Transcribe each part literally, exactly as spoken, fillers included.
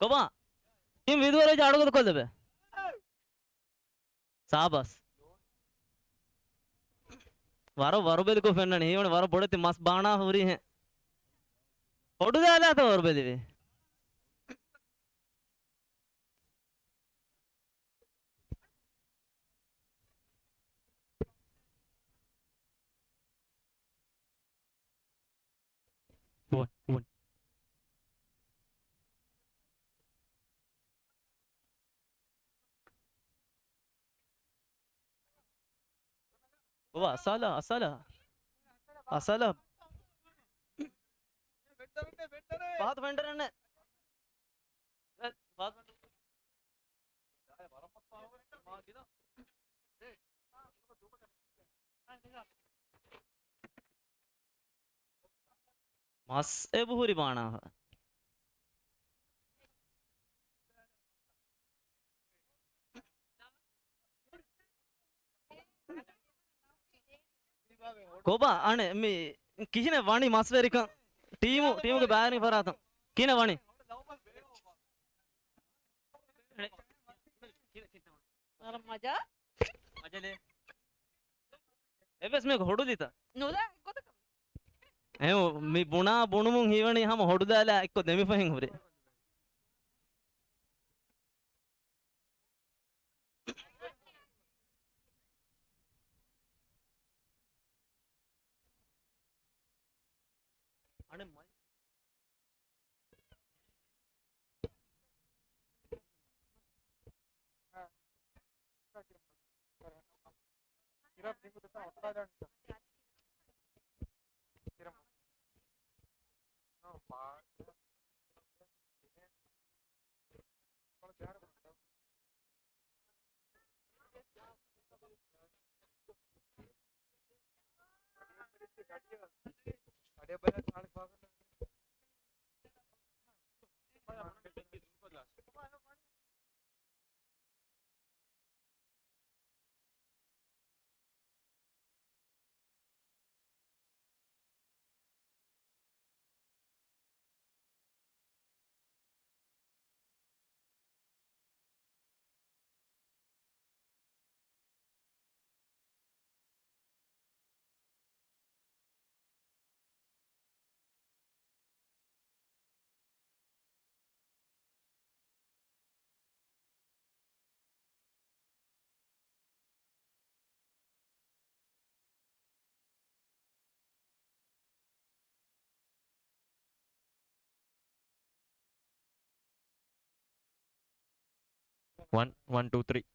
ކޮބާ؟ ތިން ވިދުވަރު ވެއްޖެ އަޑުގަދަ ކޮށްލެބޭ. ސާބާސް. ވަރަށް ވަރުބެލިކޮށް ފެންނަނީ. ހީވަނީ ވަރަށް ބޮޑެތި މަސް ބާނާ ހުރީހެން. ހޮޑުދާލާތަ ވަރުބެލިވީ. ވަން، ވަން. ބަބާ، އަސާލާ، އަސާލާ. އަސާލާ. ފަހަތު ފެންޑަރެއް ނެތް. އެ، ފަހަތު ފެންޑަރެއް. މަސް އެބަހުރި ބާނާފަ. ކޮބާ އަނެއް މި ކިހިނެއް ވަނީ މަސްވެރިކަން؟ ޓީމު، ޓީމުގެ ބައިވެރިން ފަރާތުން ކިހިނެއް ވަނީ؟ ވަރަށް މަޖާ. އެއްވެސް މީހަކު ހޮޑުލިތަ؟ ނުލާ އެއްގޮތަކަށް. އެހެން މި ބުނާ ބުނުމުން ހީވަނީ ހަމަ ހޮޑުދާލާ އެއްކޮށް ދެމިފަހެން ހުރި. އަނެއް މައި. One, one, two, three.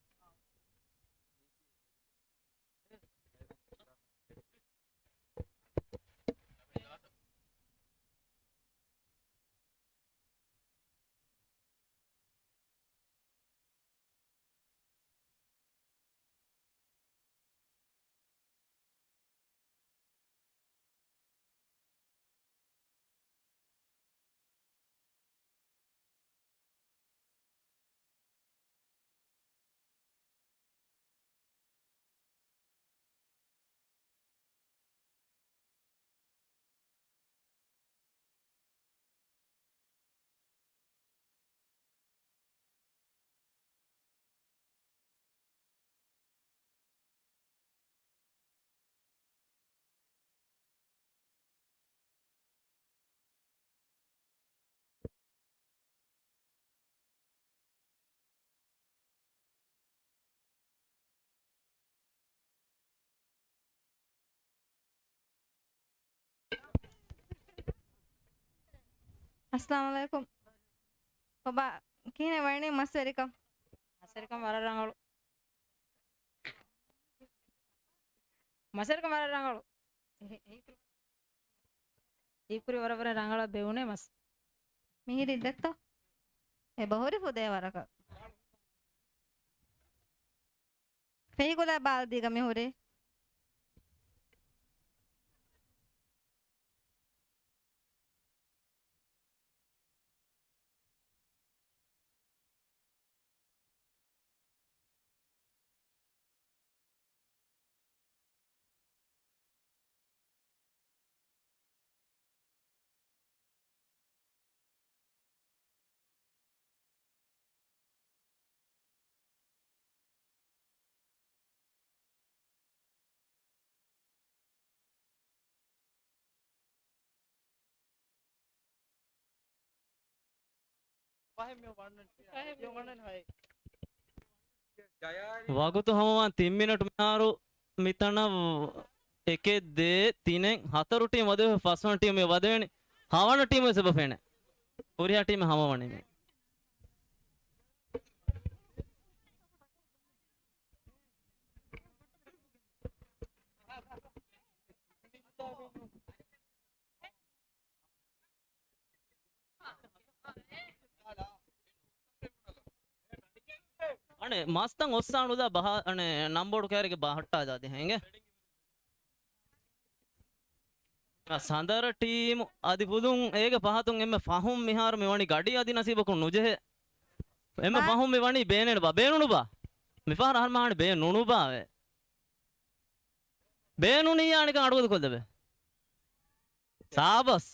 އައްސަލާމު ޢަލައިކުމް. ބަބާ، ކިހިނެއް ވަނީ މަސްވެރިކަން؟ މަސްވެރިކަން ވަރަށް ރަނގަޅު. މަސްވެރިކަން ވަރަށް ރަނގަޅު. އެހެ-، އެހެ-، ހީކުރި ވަރަށް ވަރަށް ރަނގަޅަށް ބެވުނޭ މަސް. މިހިރީ ދެއްތޯ؟ އެބަހުރި ފުދޭ ވަރަކަށް. ފެހިގުލާ ބާލްދީގަ މިހުރީ. ފަހެއް މި ވަންނަން. ފަހެއް މި ވަންނަން ހައެއް. ވަގުތު ހަމަވާން ތިން މިނެޓް. މިހާރު މިތަނަށް އެކެއް، ދޭއް، ތިނެއް، ހަތަރު ޓީމް ވަދެވޭ، ފަސްވަނަ ޓީމް މި ވަދެވޭނެ. ހަވަނަ ޓީމް ވެސް އެބަ ފެނޭ. ހުރިހާ ޓީމެއް ހަމަވަނީ މި. އަނެއް މަސްތައް އޮއްސާނުލާ ބަހާ، އަނެއް ނަންބޯޑު ކައިރިގެ ބަހައްޓާލާ ދިހައިގެ. ސަނދަރަ ޓީމު އަދި ފުލުން އޭގެ ފަހަތުން އެންމެ ފަހުން މިހާރު މި ވަނީ ގަޑި އަދި ނަސީބަކުން ނުޖެހޭ. އެންމެ ބާ. ފަހުން މި ވަނީ ބޭނެން ބާ. ބޭނުނު ބާ. މިފަހަރު އަހަރު މާނެ ބޭނުނު ބާވެ. ބޭނުނިއްޔާ ނިކަން އަޑުގަދަ ކޮށްލެބެ. ސާބަސް.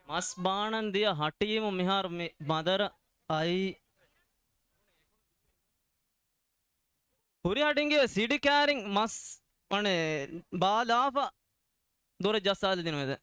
މަސް ބާނަން ދިޔަ ހަ ޓީމު މިހާރު މި މަދަރަ އައީ. ހުރިހާ ޑިނގި ސިޑި ކާރިން މަސް އަނެއް ބާލާފަ ދޮރެއް ޖައްސާލި ދިނުމެދެ.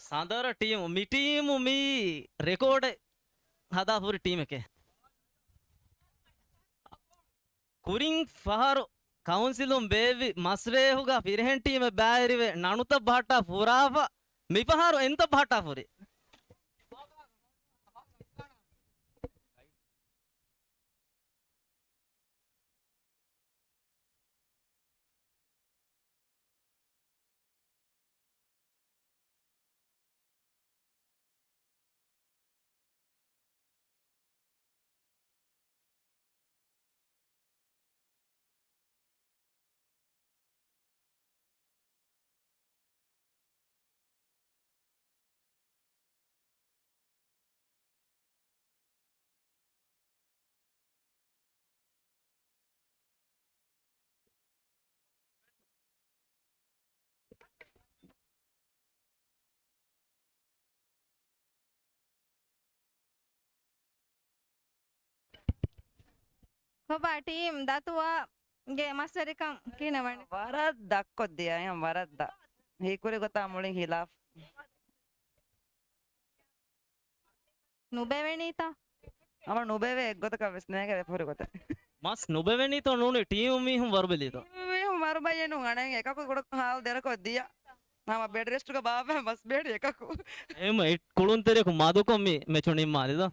ސަނދަރަ ޓީމު، މި ޓީމު މީ ރެކޯޑެއް ހަދާފަ ހުރި ޓީމެކޭ. ކުރިން ފަހަރު ކައުންސިލުން ބޭއްވި މަސްރޭހުގަ ފިރިހެން ޓީމެއް ބައިވެރިވެ ނަނުތައް ބަހައްޓާ ފުރާފަ، މިފަހަރު އެންތައް ބަހައްޓާ ފުރި. ކޮބާ ޓީމް ދަތުވާގެ މަސްވެރިކަން ކިހިނެއް ވަނީ؟ ވަރަށް ދަށްކޮށްދިޔަ، އެހެން ވަރަށް ދަށް. ހީކުރި ގޮތާ މުޅިން ހިލާފް. ނުބެވެނީތަ؟ ހަމަ ނުބެވޭ އެއްގޮތަކަށް ވެސް ނޭނގެ ފުރި ގޮތެއް. މަސް ނުބެވެނީތޯ ނޫނީ ޓީމު މީހުން ވަރުބެލީތޯ؟ ޓީމު މީހުން ވަރުބައްޔެއް ނޫން އަނެއް އެކަކު ކުޑަކޮށް ހާލު ދެރަކޮށް ދިޔަ. ހަމަ ބެޑް ރެސްޓުގަ ބާއްވާ މަސް ބޭޑި އެކަކު. އެހެން އެ ކުޅުންތެރިޔަކު މަދުކޮށް މި މެޗު ނިންމާލިތޯ؟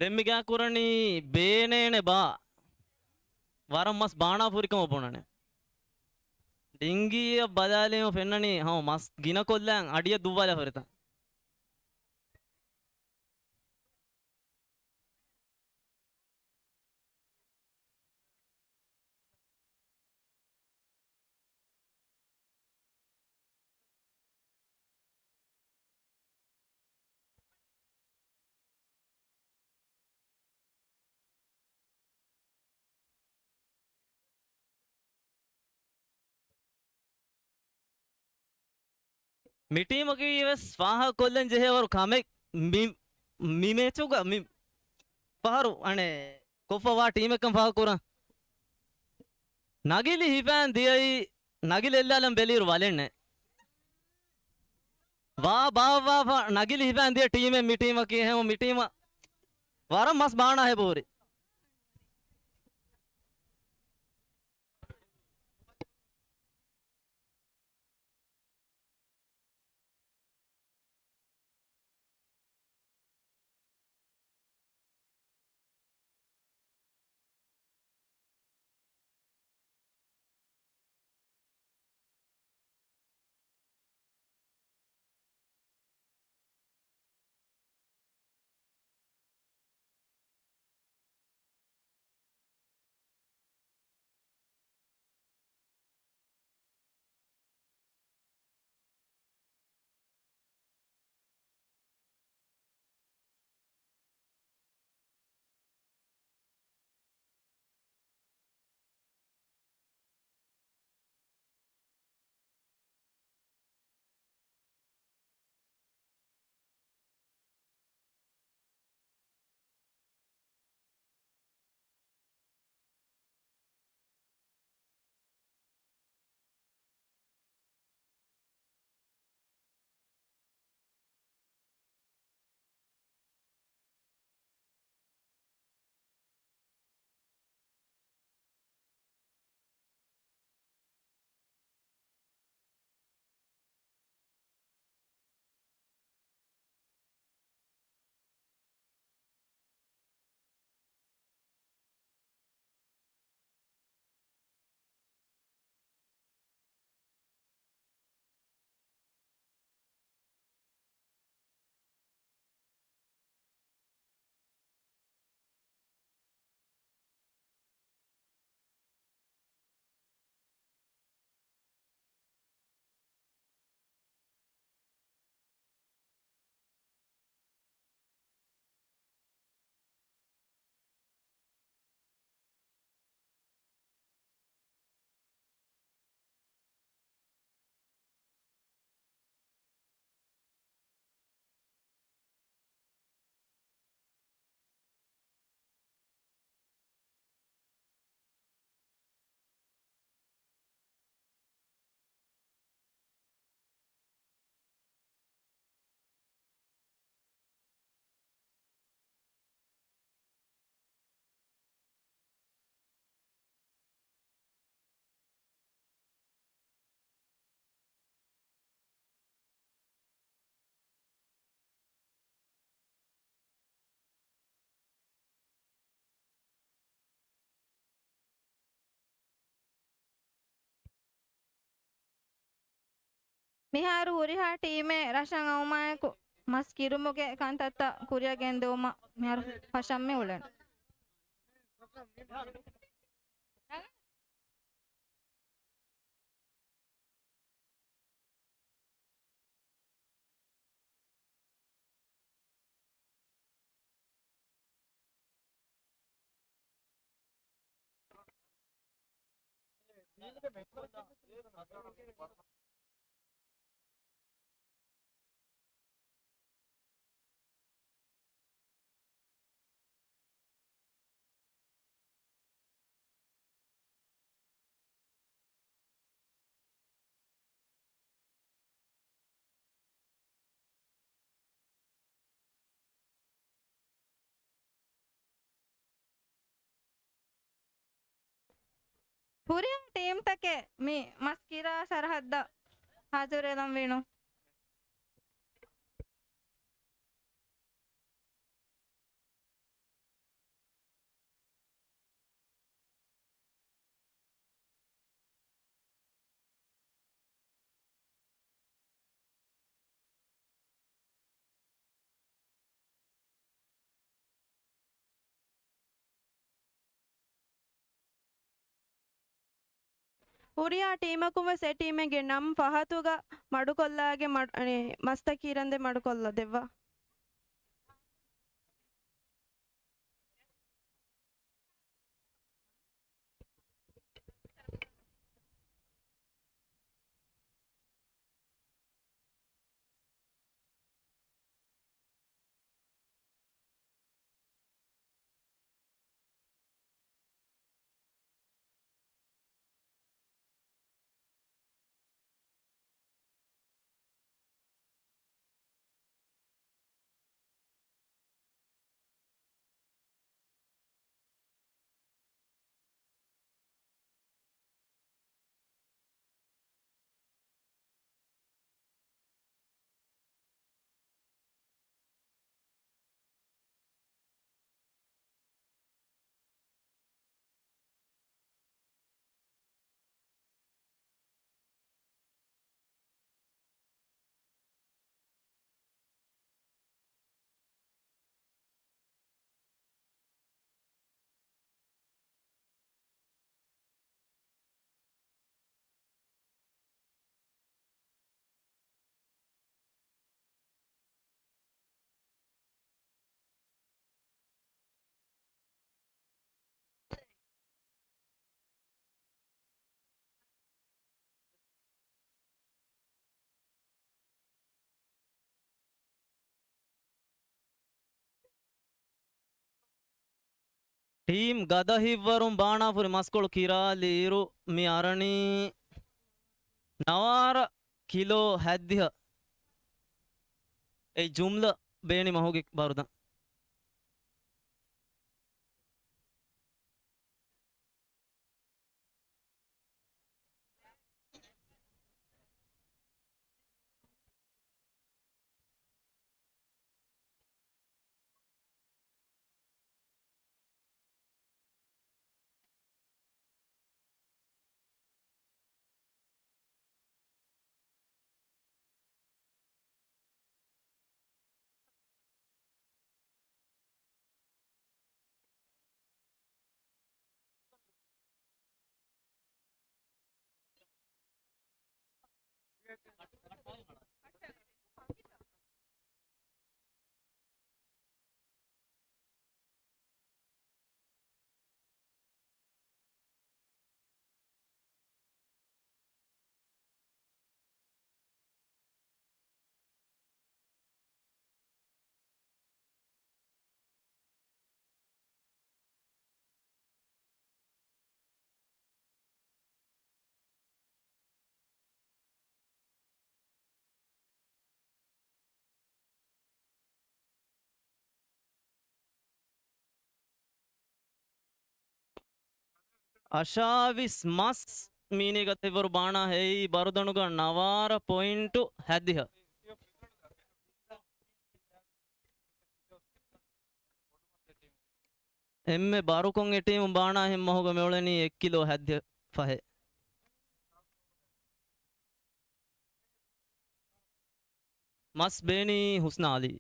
ދެން މިގާ ކުރަނީ ބޭނޭނެ ބާ. ވަރަށް މަސް ބާނާ ފުރިކަމަށް ބުނަނެ. ޑިންގީއަށް ބަލާލީމަ ފެންނަނީ ހަމަ މަސް ގިނަކޮށްލާން އަޑިއަށް ދުއްވާލާ ފަރިތަ. މި ޓީމަކީ ވެސް ފާހަގަކޮށްލަން ޖެހޭވަރު ކަމެއް. މި، މި މޭޗުގަ މި ފަހަރު އަނެއް ކޮށްފަ ވާ ޓީމެއްކަން ފާހަގަކުރަން. ނަގިލި ހިފާން ދިޔައީ ނަގިލި އެއްލާލަން ބެލިއިރު ވަލެއް ނެތް. ވާ ބާއްވާފަ ނަގިލި ހިފާން ދިޔަ ޓީމެއް މި ޓީމަކީ. ހަމަ މި ޓީމަށް ވަރަށް މަސް ބާނާ ހެބަހުރި. މިހާރު ހުރިހާ ޓީމެއް ރަށަށް އައުމާއެކު މަސް ކިރުމުގެ ކަންތައްތައް ކުރިއަށް ގެންދެވުމަށް މިހާރު ފަށަން މި އުޅެން. ހުރިހާ ޓީމްތަކެއް މި މަސް ކިރާ ސަރަހައްދަށް ހާޒިރުވެލަން ވީނު. ހުރިހާ ޓީމަކުން ވެސް އެ ޓީމެއްގެ ނަން ފަހަތުގަ މަޑުކޮށްލާގެން މަޑު-، އަނެ، މަސްތަކީ ރަންދެއް މަޑުކޮށްލަ ދެއްވާ. ޓީމް ގަދަ ހިތްވަރުން ބާނާފުރި މަސްކޮޅު ކިރާލިއިރު، މި އަރަނީ ނަވާރަ ކިލޯ ހައްދިހަ. އެ ޖުމްލަ ބޭނި މަހުގެ ބަރުދަން. އަށާވީސް މަސް މީނީގަ ތިއްވަރު ބާނާ ހެއީ ބަރުދަނުގަ ނަވާރަ ޕޮއިންޓު ހައްދިހަ. އެންމެ ބަރުކޮށް އެ ޓީމު ބާނާ ހެން މަހުގަ މިއުޅެނީ އެއް ކިލޯ ހައްދިހަ ފަހެއް. މަސް ބޭނީ ހުސްނާލީ.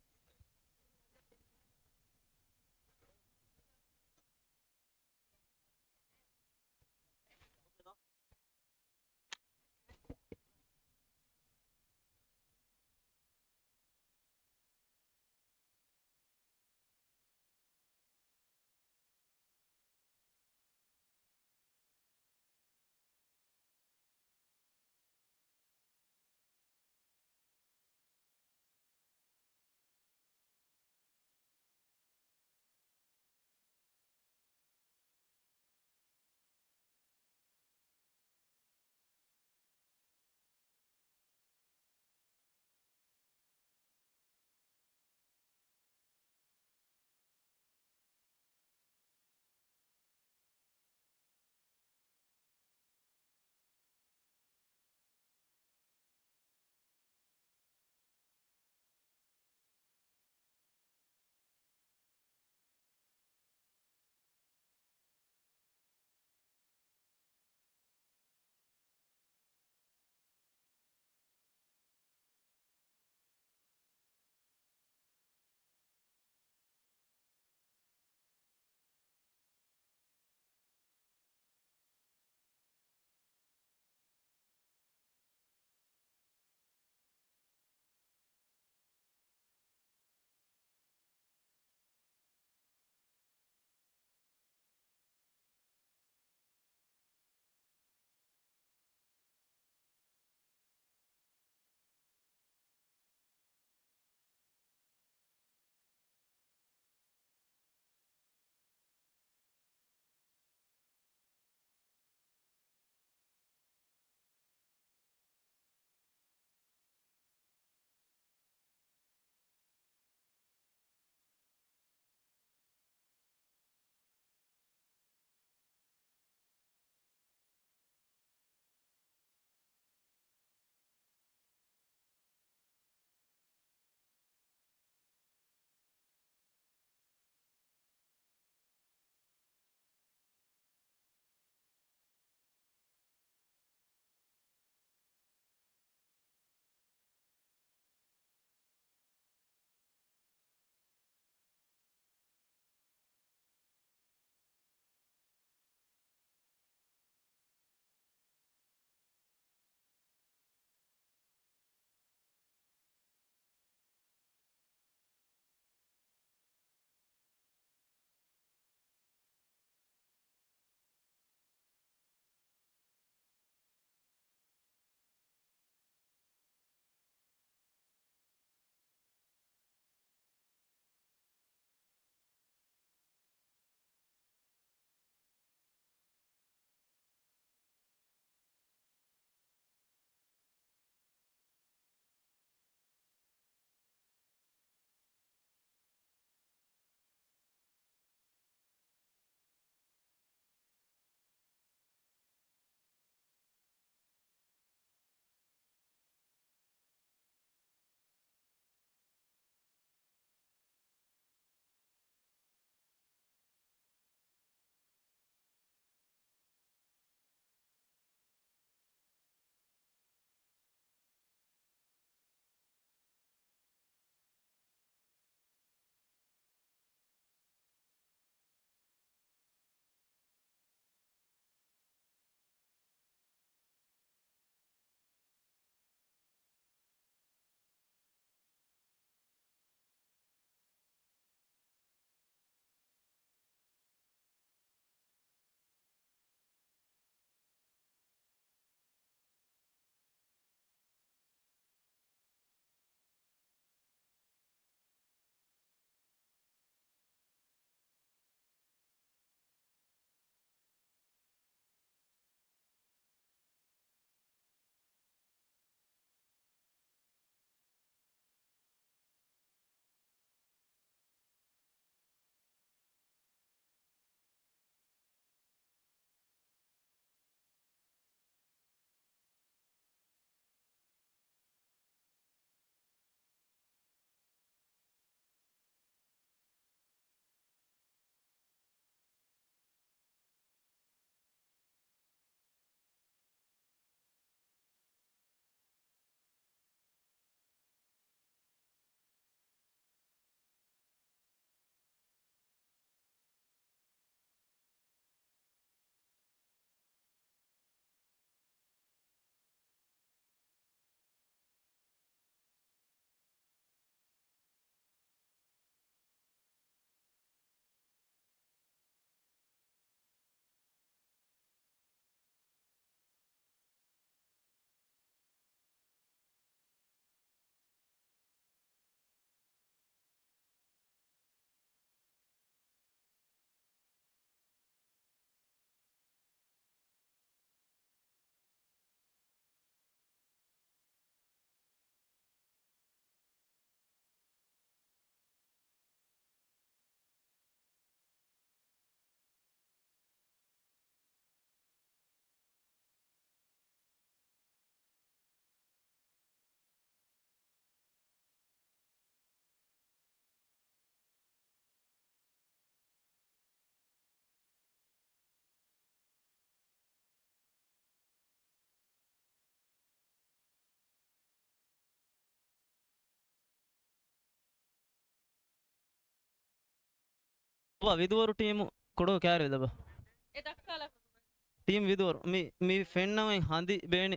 ބާ، ވިދުވަރު ޓީމު ކުޑަ ކާރި ލަބަ. ޓީމް ވިދުވަރު. މި، މި ފެންނަމެން ހަނދި ބޭނި.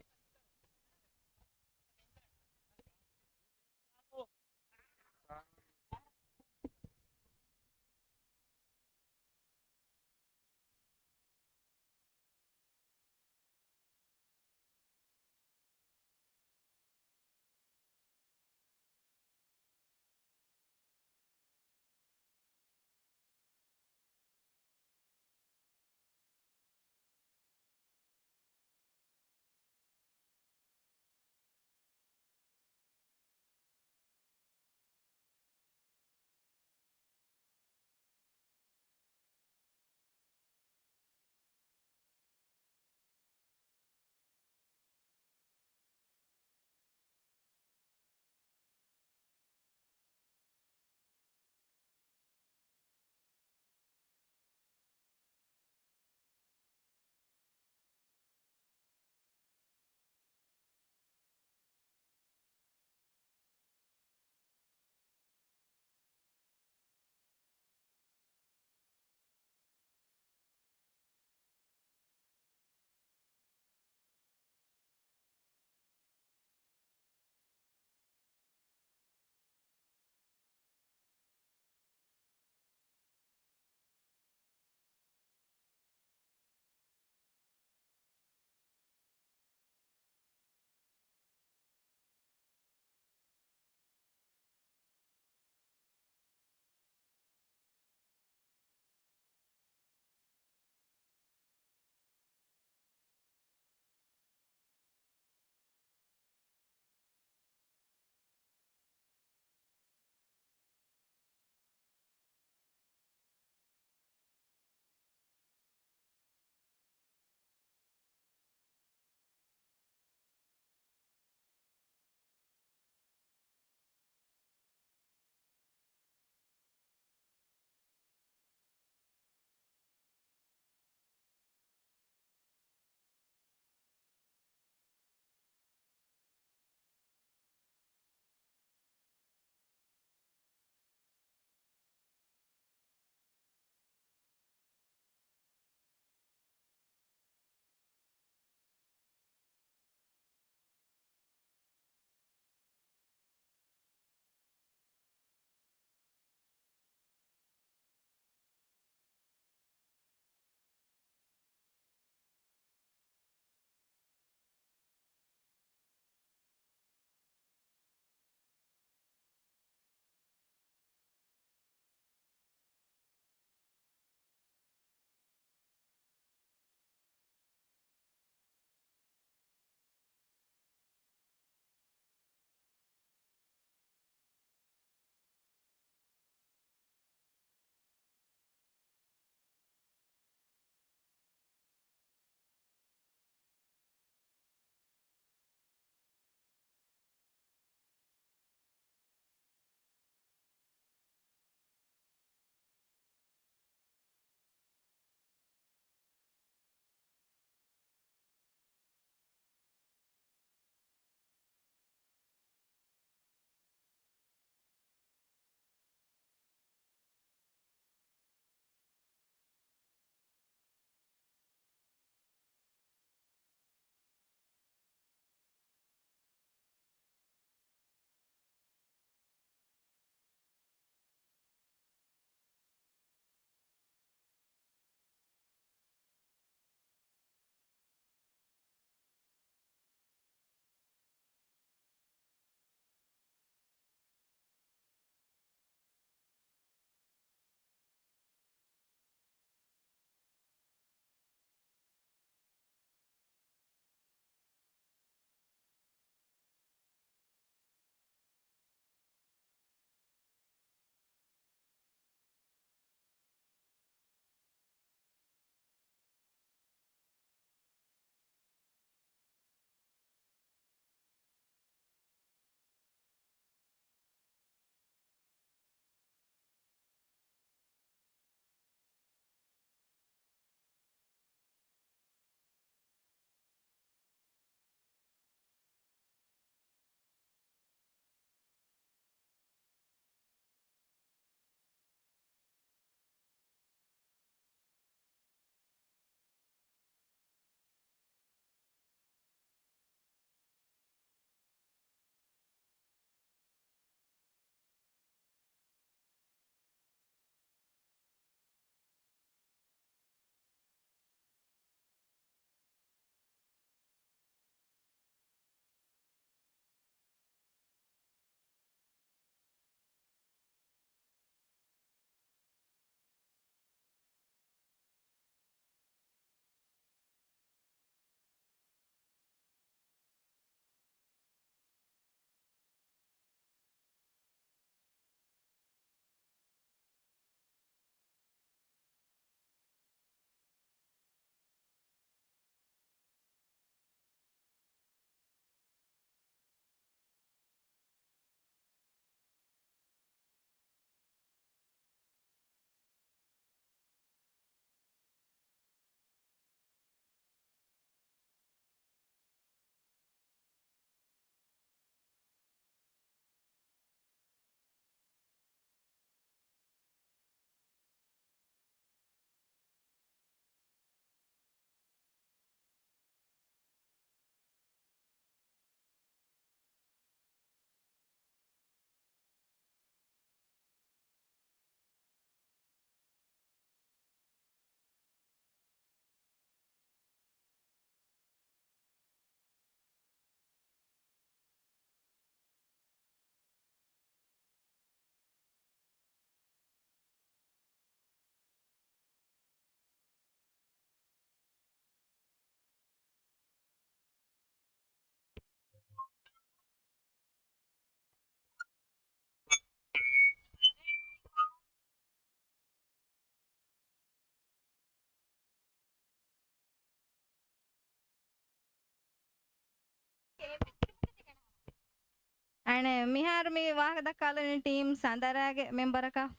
އަނެއް މިހާރު މި ވާހަކަ ދައްކާލަނީ ޓީމް ސަނދަރާގެ މެމްބަރަކަށް.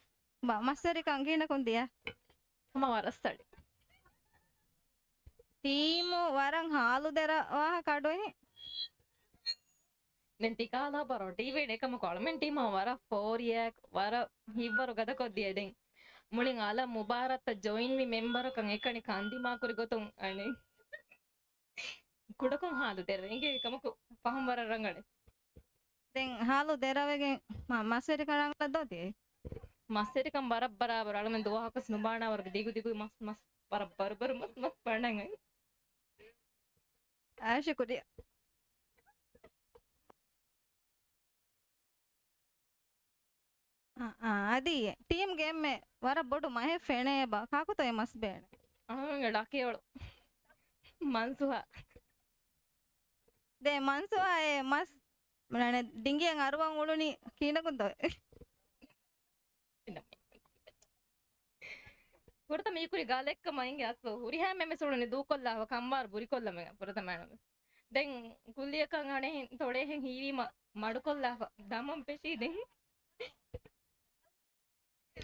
ބަ-، މަސްވެރިކަން ކިހިނަކުން ދިޔަ؟ ހަމަ ވަރަށް ސަޑި. ޓީމު ވަރަށް ހާލުދެރަ ވާހަކަ އަޑުއެހި. ދެން ތިކާލާ ބަރޯ ޓީވީ އެކަމަކު އަޅަމެން ޓީމަށް ވަރަށް ފޯރިއެއް ވަރަށް ހިތްވަރު ގަދަކޮށްދިޔަ. ދެން މުޅިން އަލަށް މުބާރާތަށް ޖޮއިންވި މެމްބަރަކަށް އެކަނި ކަންދިމާކުރި ގޮތުން އަނެއް ކުޑަކޮށް ހާލު ދެރަ އިނގޭ ކަމަކު ފަހުން ވަރަށް ރަނގަޅެއް. ދެން ހާލު ދެރަވެގެން މަ-، މަސްވެރިކަން ރަނގަޅަށް ދޯ ދިޔައީ؟ މަސްވެރިކަން ވަރަށް ބަރާބަރ އަޅަމެން ދުވަހަކުސް ނުބާނާ ވަރުގެ ދިގު ދިގު މަސް މަސް ވަރަށް ބަރުބަރު މަސް މަސް ބަނޑަން. އާ، ޝުކުރިއްޔާ. އާ، އާ، އަދި ޓީމްގެ އެންމެ ވަރަށް ބޮޑު މަހެއް ފެނޭ ބާ. ކާކުތޯ އެ މަސް ބޭނެ؟ އަހަންގެ ޑަކިޔޮޅު. މަންސުހާ. ދޭ މަންސުހާ އެ މަސް މަނެ ޑިނގިއަށް އަރުވަން އުޅުނީ ކީނަކުންތޯ؟ ފުރަތަމަ މީކުރި ގާލެއްކަމަށް އިނގޭ އަސްލު ހުރިހާ މެމެސް އުޅުނީ ދޫކޮށްލާފަ ކަންވާރު ބުރިކޮށްލަމެ ފުރަތަމަ އަނަމެ. ދެން ކުއްލިއަކަށް އަނެހިން ތޮޅޭހެން ހީވީމަ މަޑުކޮށްލާފަ ދަމަން ފެށީ ދެން.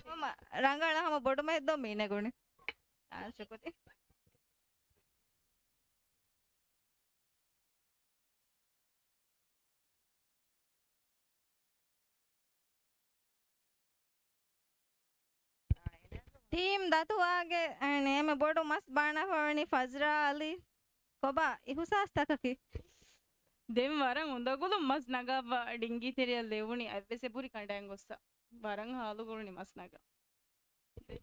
ހަމަ ރަނގަޅަށް ހަމަ ބޮޑުމަހެއް ދޯ މީ ނެގުނީ. އާ، ޝުކުރި. ޓީމް ދަތުވާގެ އެންމެ ބޮޑު މަސް ބާނާފަވަނީ ފަޒްރާ އަލީ. ކޮބާ އިހުސާސްތަކަކީ؟ ދެން ވަރަށް އުނދަގުލުން މަސް ނަގާފަ ޑިންގީ ތެރެއަށް ލެވުނީ އަތްވެސް އެބުރި ކަނޑައިން ގޮއްސަ. ވަރަށް ހާލު ގުޅުނީ މަސް ނަގާ.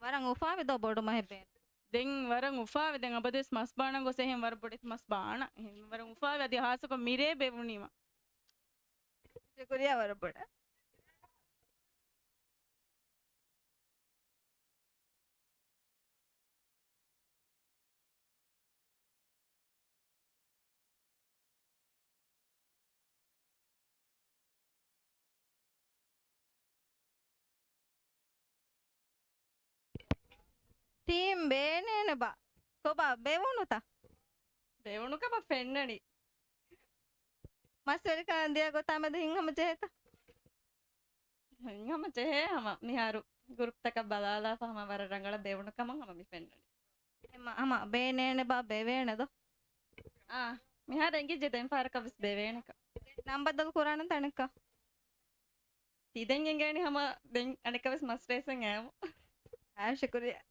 ވަރަށް އުފާވެ ދޯ ބޮޑު މަހެއް ބޭން. ދެން ވަރަށް އުފާވެ. ދެން އަބަދުވެސް މަސް ބާނަން ގޮސް އެހެން ވަރަށް ބޮޑެތި މަސް ބާނަ. އެހެން ވަރަށް އުފާވެ. އަދި ހާއްސަކޮށް މިރޭ ބެވުނީމަ. ޝުކުރިއްޔާ ވަރަށް ބޮޑަށް. ޓީމް ބޭނޭނެ ބާ. ކޮބާ ބެވުނުތަ؟ ބެވުނު ކަމަށް ފެންނަނީ. މަސްވެރިކަން ދިޔަ ގޮތާ މެދު ހިތްހަމަ ޖެހޭތަ؟ ހަމަ ޖެހޭ ހަމަ މިހާރު ގްރޫޕްތަކަށް ބަލާލާފަ ހަމަ ވަރަށް ރަނގަޅަށް ބޭވުނު ކަމަށް ހަމަ މި ފެންނަނީ. ހަމަ، ހަމަ ބޭނޭނެ ބާ ބެވޭނެ ދޯ؟ އާ، މިހާރު އެނގިއްޖެ ދެން ފަހަރަކަށް ވެސް ބެވޭނެކަ. ނަން ބަދަލު ކުރާނަން ތަނެއްކަ. ތި ދެން އެނގޭނެ ހަމަ ދެން އަނެއްކަ ވެސް މަސް ރޭސެއް އައިމު. އާ، ޝުކުރިއްޔާ.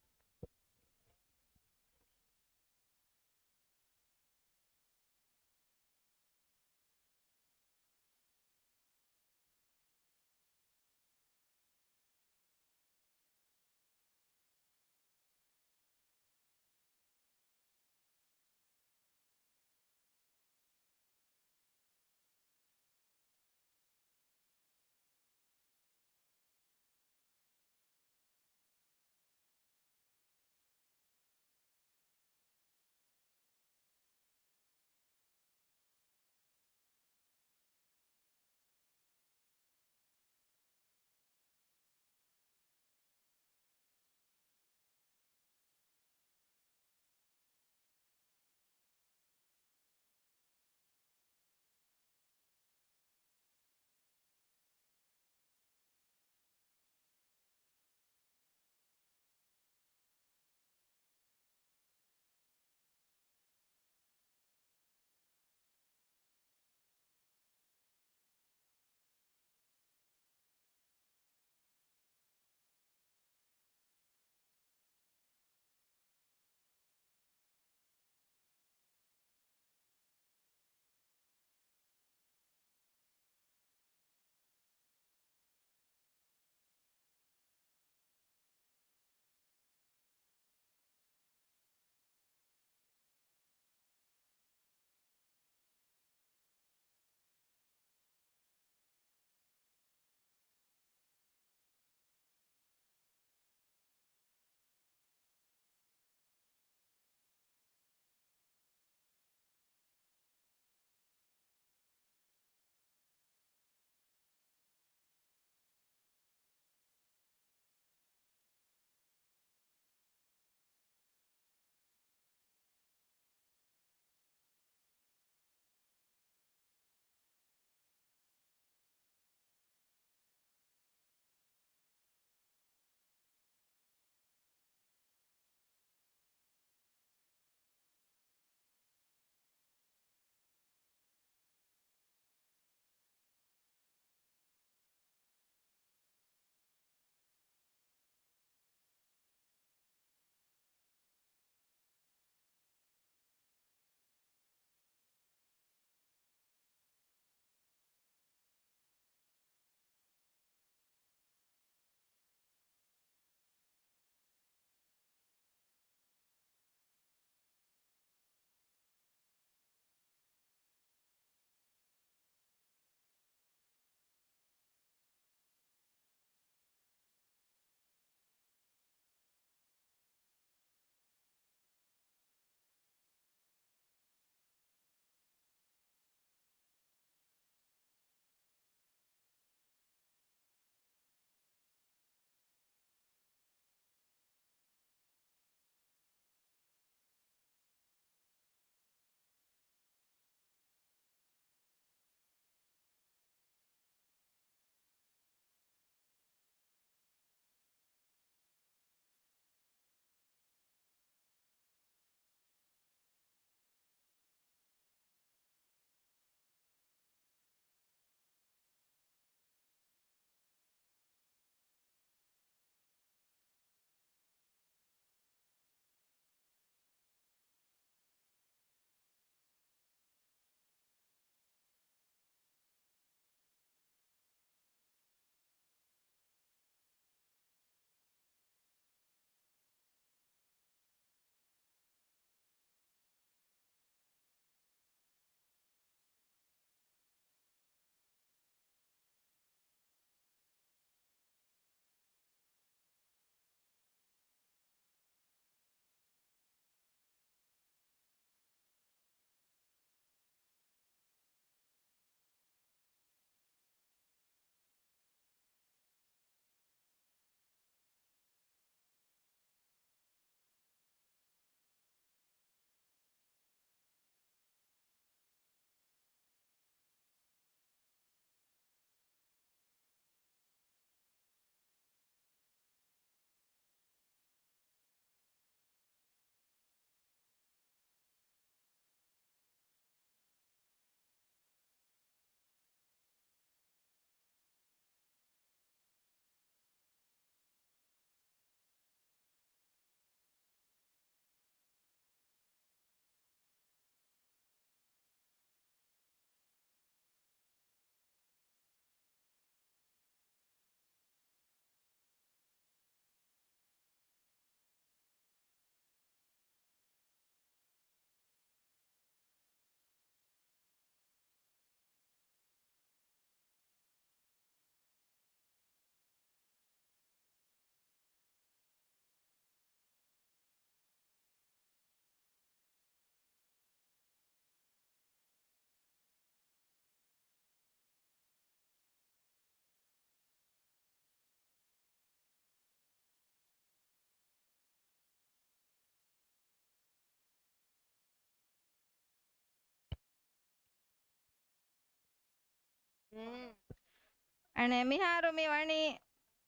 އަނެ މިހާރު މި ވަނީ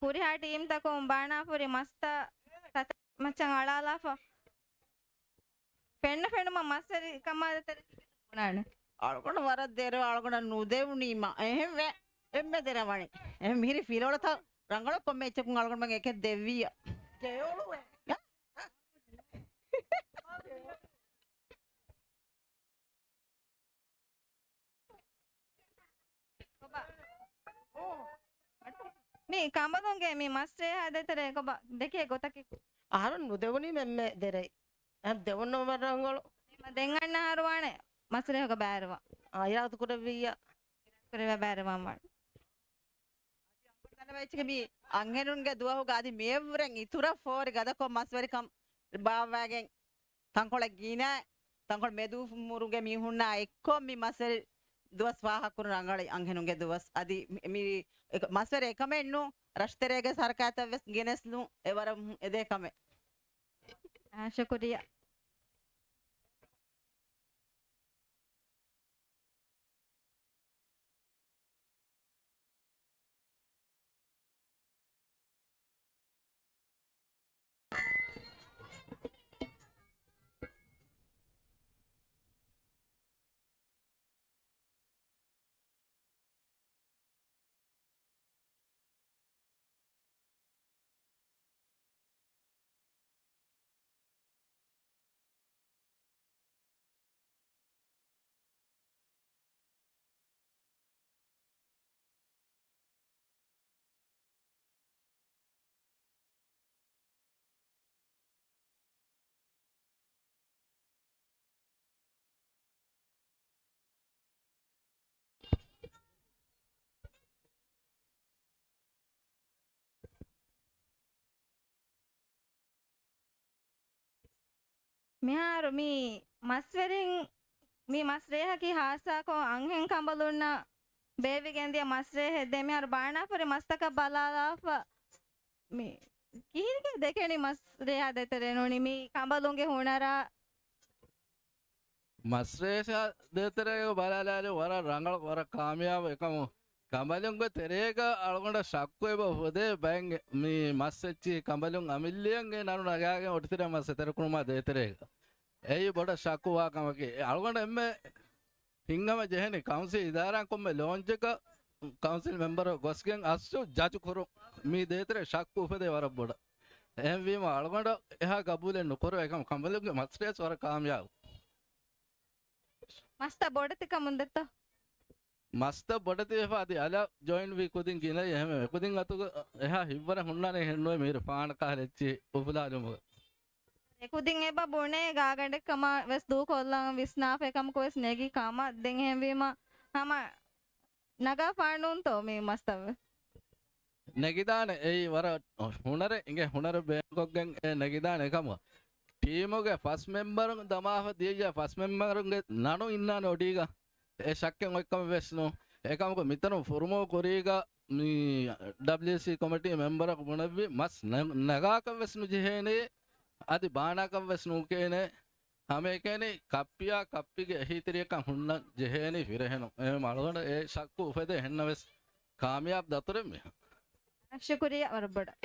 ހުރިހާ ޓީމްތަކުން ބާނާފުރި މަސްތައް ތަތަ މައްޗަށް އަޅާލާފަ. ފެންނަ ފެނުމަށް މަސްވެރި ކަމާ ދޭތެރޭ ބުނާނެ. އަޅުގަނޑު ވަރަށް ދެރަ އަޅުގަނޑަށް ނުދެވުނީމަ. އެހެންވެ. އެންމެ ދެރަ ވަނީ. އެހެން މިހިރި ފިލޯޅަތައް ރަނގަޅު ކޮންމެ އެއްޗަކުން އަޅުގަނޑުމެން އެކެއް ދެއްވިއްޔާ. މި ކަނބަލުންގެ މި މަސް ރޭހާ ދޭތެރޭ ކޮބާ ދެކޭ ގޮތަކީ؟ އަހަރެން ނުދެވުނީ މެންމެ ދެރައި. އަހަރެން ދެވުން ނޯ ވަރަށް ރަނގަޅު. ދެން އަންނަ އަހަރު ވާނެ މަސް ރޭހަކަށް ބައިވެރިވާ. އާ، އިރާދަ ކުރެއްވިއްޔާ. ކުރެވޭ ބައިވެރިވާން ވާނެ. ދަނޑަވައިޗިގެ މި އަންހެނުންގެ ދުވަހުގަ އަދި މިއަށްވުރެން އިތުރަށް ފޯރި ގަދަކޮށް މަސްވެރިކަން ބާއްވައިގެން ތަންކޮޅެއް ގިނަ، ތަންކޮޅު މެދު މުރުގެ މީހުންނާ އެއްކޮށް މި މަސްވެރި ދުވަސް ފާހަގަކުރުން ރަނގަޅަށް އަންހެނުންގެ ދުވަސް. އަދި މި، މި އެކ-، މަސްވެރި އެކަމެއް ނޫން، ރަށުތެރޭގެ ހަރަކާތަށް ވެސް ގެނެސްލުން އެވަރަށް އެދޭ ކަމެއް. އާ، ޝުކުރިއްޔާ. މިހާރު މި މަސްވެރިން، މި މަސް ރޭހަކީ ހާއްސަކޮށް އަންހެން ކަނބަލުންނަށް ބޭއްވިގެންދިޔަ މަސް ރޭހެއް. ދެން މިހާރު ބާނާފުރި މަސްތަކަށް ބަލާލާފަ މި ކިހިނެއް ދެކެނީ މަސް ރޭހާ ދޭތެރޭ ނޫނީ މި ކަނބަލުންގެ ހުނަރާ؟ މަސް ރޭހާ ދޭތެރޭގަ ބަލާލާލި ވަރަށް ރަނގަޅު، ވަރަށް ކާމިޔާބު އެކަމު. ކަނބަލުންގެ ތެރޭގަ އަޅުގަނޑަށް ޝައްކު އެބަ އުފެދޭ ބައެއް މި މަސް އެއްޗިހި ކަނބަލުން އަމިއްލައަށް އެ ނަނު ނަގާގެން އޮޑިތެރެ މަސް އެތެރެކުރުމާ ދޭތެރޭގަ. އެއީ ބޮޑަށް ޝައްކުވާ ކަމަކީ. އަޅުގަނޑު އެންމެ ހިނގަމަ ޖެހެނީ ކައުންސިލް އިދާރާއިން ކޮންމެ ލޯންޗަކަށް ކައުންސިލް މެމްބަރު ގޮސްގެން އަސްލު ޖަޖު ކުރުން. މީ ދޭތެރޭ ޝައްކު އުފެދޭ ވަރަށް ބޮޑަށް. އެހެންވީމަ އަޅުގަނޑަށް އެހާ ގަބޫލެއް ނުކުރެވޭ ކަމަށް. ކަނބަލުންގެ މަސް ރޭހާ ވަރަށް ކާމިޔާބު. މަސްތައް ބޮޑެތި ކަމުން ދެއްތޯ؟ މަސްތައް ބޮޑެތިވެފަ އަދި އަލަށް ޖޮއިން ވީ ކުދިން ގިނައީ އެހެންވެ. ކުދިން އަތުގަ އެހާ ހިތްވަރެއް ހުންނާނެ ހެންނުވޭ މިހިރަ ފާނަކަހަލަ އެއްޗިހި އުފުލާލުމުގަ. އެކުދިން އެބަ ބުނޭ ގާގަނޑެއްކަމާ ވެސް ދޫކޮށްލަން ވިސްނާފަ އެކަމަކު ވެސް ނެގި ކަމަށް. ދެން އެހެންވީމަ ހަމަ ނަގާފާނޫންތޯ މި މަސްތައް ވެސް؟ ނެގިދާނެ. އެއީ ވަރަށް ހުނަރެއް އިނގޭ، ހުނަރެއް ބޭނުންކޮށްގެން އެ ނެގިދާނެ އެކަމަށް. ޓީމުގެ ފަސް މެމްބަރުން ދަމާފަ ދިޔައްޔާ ފަސް މެމްބަރުންގެ ނަނު އިންނާނެ އޮޑީގަ. އެ ޝައްކެއް އޮތްކަމެއް ވެސް ނޫން. އެކަމަކު މިތަނުން ފުރުމޯ ކުރީގަ މި ޑަބްލިއުސީ ކޮމިޓީ މެމްބަރަކު ބުނެއްވި މަސް ނަ-، ނަގާކަށް ވެސް ނުޖެހޭނެ، އަދި ބާނާކަށް ވެސް ނޫކޭނެ. ހަމައެކަނި ކައްޕިއާ ކައްޕިގެ އެހީތެރިޔަކަށް ހުންނަން ޖެހޭނީ ފިރެހެނު. އެހެން އަޅުގަނޑަށް އެ ޝައްކު އުފެދޭ ހެންނަ ވެސް ކާމިޔާބު ދަތުރެއް މިހާ. ޝުކުރިއްޔާ ވަރަށް ބޮޑަށް.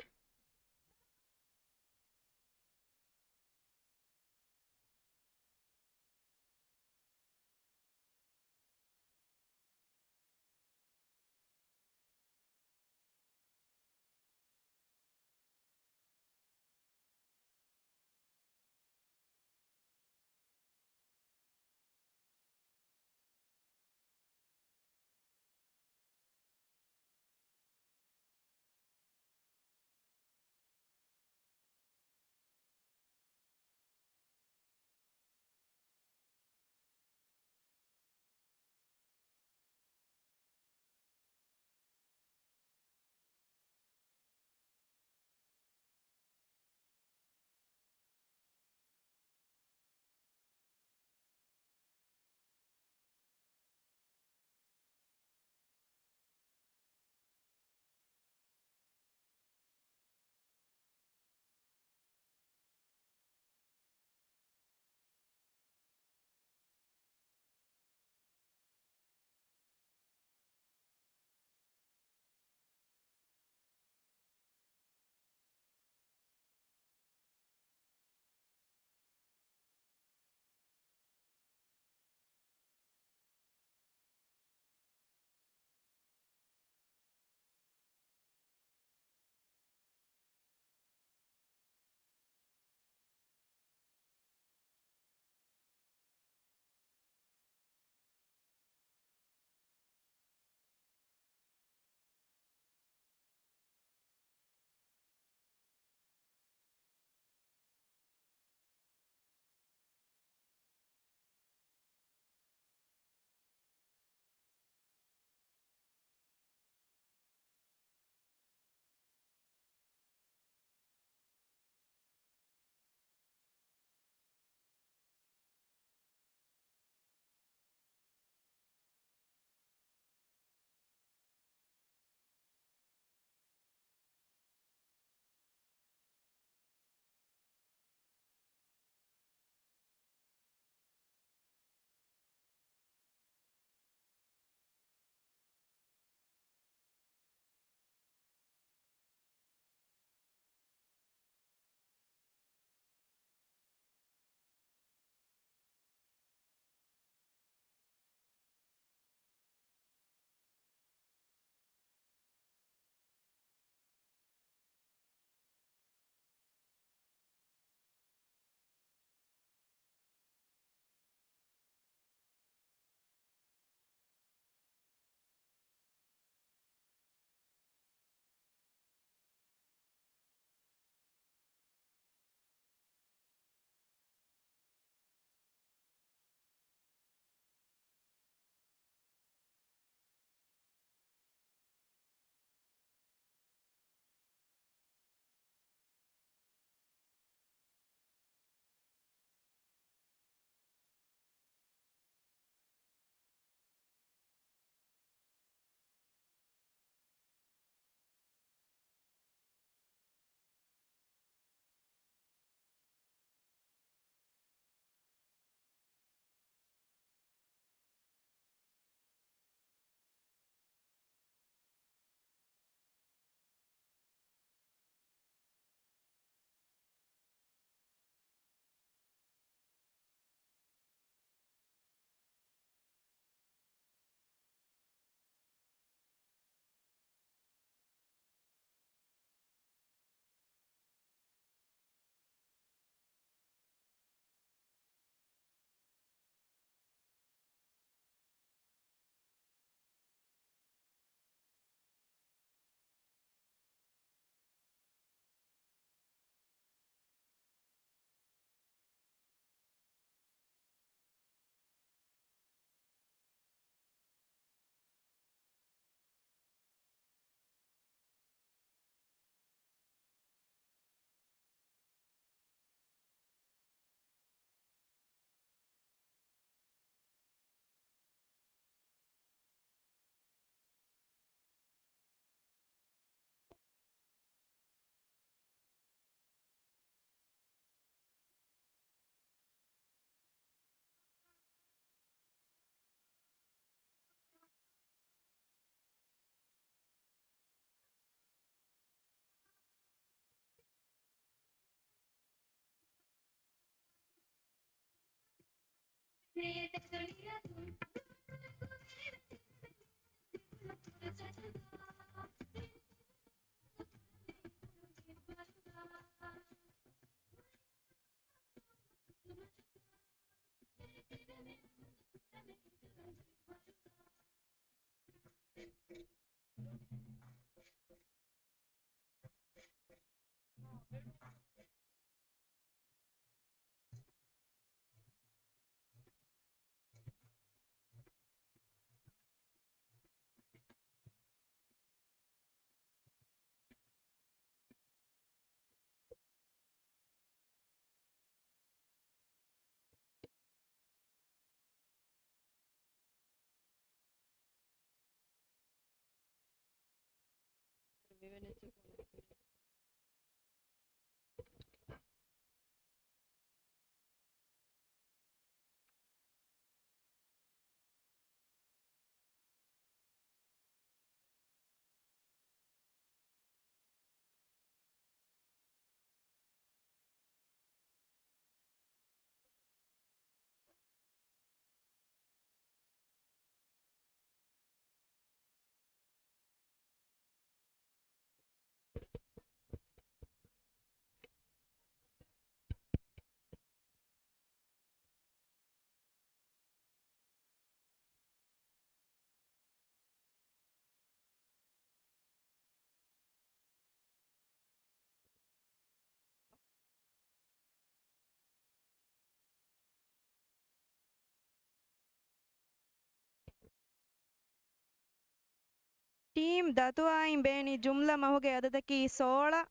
ޓީމް ދަތުވާއިން ބޭނި ޖުމްލަ މަހުގެ އަދަދަކީ ސޯޅަ،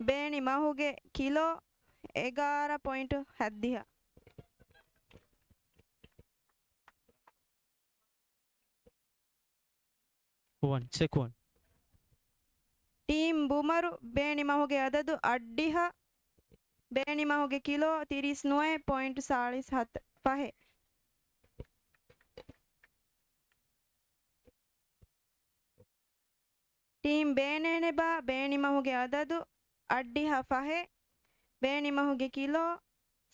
ބޭނި މަހުގެ ކިލޯ އެގާރަ ޕޮއިންޓު ހައްދިހަ. ކުވަން، ސެކުވަން. ޓީމް ބުމަރު ބޭނި މަހުގެ އަދަދު އަށްޑިހަ، ބޭނި މަހުގެ ކިލޯ ތިރީސް ނުވައެއް ޕޮއިންޓު ސާޅީސް ހަތް ފަހެއް. ޓީމް ބޭނޭނެބާ ބޭނި މަހުގެ އަދަދު އަށްޑިހަ ފަހެއް، ބޭނި މަހުގެ ކިލޯ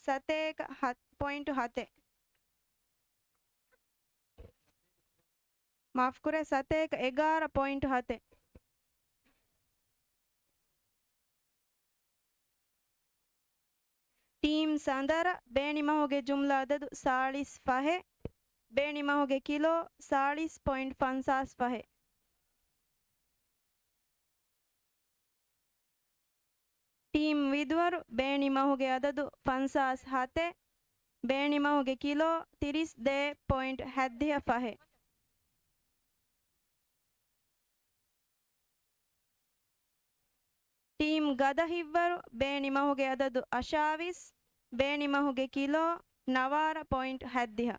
ސަތޭކަ ހަތް ޕޮއިންޓު ހަތެއް. މާފުކުރޭ، ސަތޭކަ އެގާރަ ޕޮއިންޓު ހަތެއް. ޓީމް ސަނދަރަ ބޭނި މަހުގެ ޖުމްލަ އަދަދު ސާޅީސް ފަހެއް، ބޭނި މަހުގެ ކިލޯ ސާޅީސް ޕޮއިންޓު ފަންސާސް ފަހެއް. ޓީމް ވިދުވަރު ބޭނި މަހުގެ އަދަދު ފަންސާސް ހަތެއް، ބޭނި މަހުގެ ކިލޯ ތިރީސް ދޭއް ޕޮއިންޓު ހައްދިހަ ފަހެއް. ޓީމް ގަދަ ހިއްވަރު ބޭނި މަހުގެ އަދަދު އަށާވީސް، ބޭނި މަހުގެ ކިލޯ ނަވާރަ ޕޮއިންޓު ހައްދިހަ.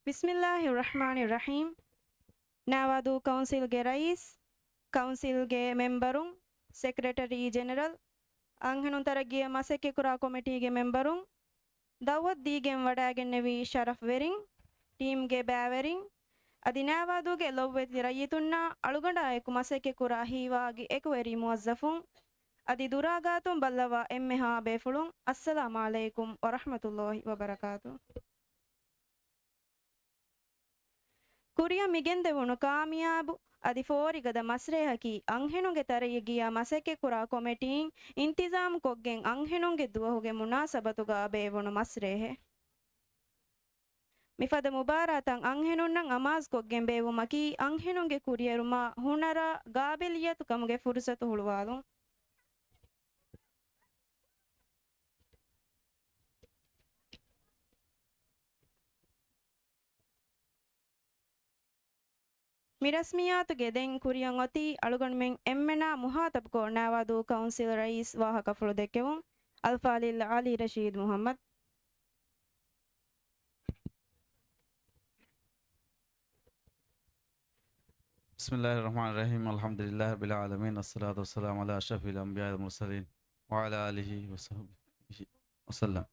ބިސްމިއްލާހި ރަޙްމާނި ރަޙީމް. ނާވާދޫ ކައުންސިލްގެ ރައީސް، ކައުންސިލްގެ މެމްބަރުން، ސެކްރެޓަރީ ޖެނެރަލް، އަންހެނުން ތަރައްގީއަށް މަސައްކަތްކުރާ ކޮމިޓީގެ މެމްބަރުން، ދައުވަތު ދީގެން ވަޑައިގެންނެވި ޝަރަފްވެރިން، ޓީމްގެ ބައިވެރިން، އަދި ނާވާދޫގެ ލޮބުވެތި ރައްޔިތުންނާ އަޅުގަނޑާއެކު މަސައްކަތްކުރާ ހީވާގި އެކުވެރި މުވައްޒަފުން، އަދި ދުރާގާތުން ބައްލަވާ އެންމެހާ ބޭފުޅުން، އައްސަލާމް ޢަލައިކުމް ވަރަޙްމަތުﷲި ވަބަރަކާތު. ކުރިއަށް މިގެންދެވުނު ކާމިޔާބު އަދި ފޯރިގަދަ މަސްރޭހަކީ އަންހެނުންގެ ތަރައްގީއަށް މަސައްކަތްކުރާ ކޮމެޓީން އިންތިޒާމުކޮށްގެން އަންހެނުންގެ ދުވަހުގެ މުނާސަބަތުގަ ބޭއްވުނު މަސްރޭހެއް. މިފަދަ މުބާރާތަށް އަންހެނުންނަށް އަމާޒުކޮށްގެން ބޭއްވުމަކީ އަންހެނުންގެ ކުރިއެރުމާ ހުނަރާ ގާބިލިއްޔަތު ކަމުގެ ފުރުސަތު ހުޅުވާލުން. މި ރަސްމިއްޔާތުގެ ދެން ކުރިއަށް އޮތީ އަޅުގަނޑުމެން އެންމެނާ މުހާތަބްކޮށް ނާވާދޫކޮށް ކައުންސިލް ރައީސް ވާހަކަފުޅު ދެއްކެވުން. އަލްފާޟިލް ޢަލީ ރަޝީދު މުޙައްމަދު. بسم الله الرحمن الرحيم. الحمد لله رب العالمين. الصلاة والسلام على أشرف الأنبياء والمرسلين وعلى آله وصحبه وسلم.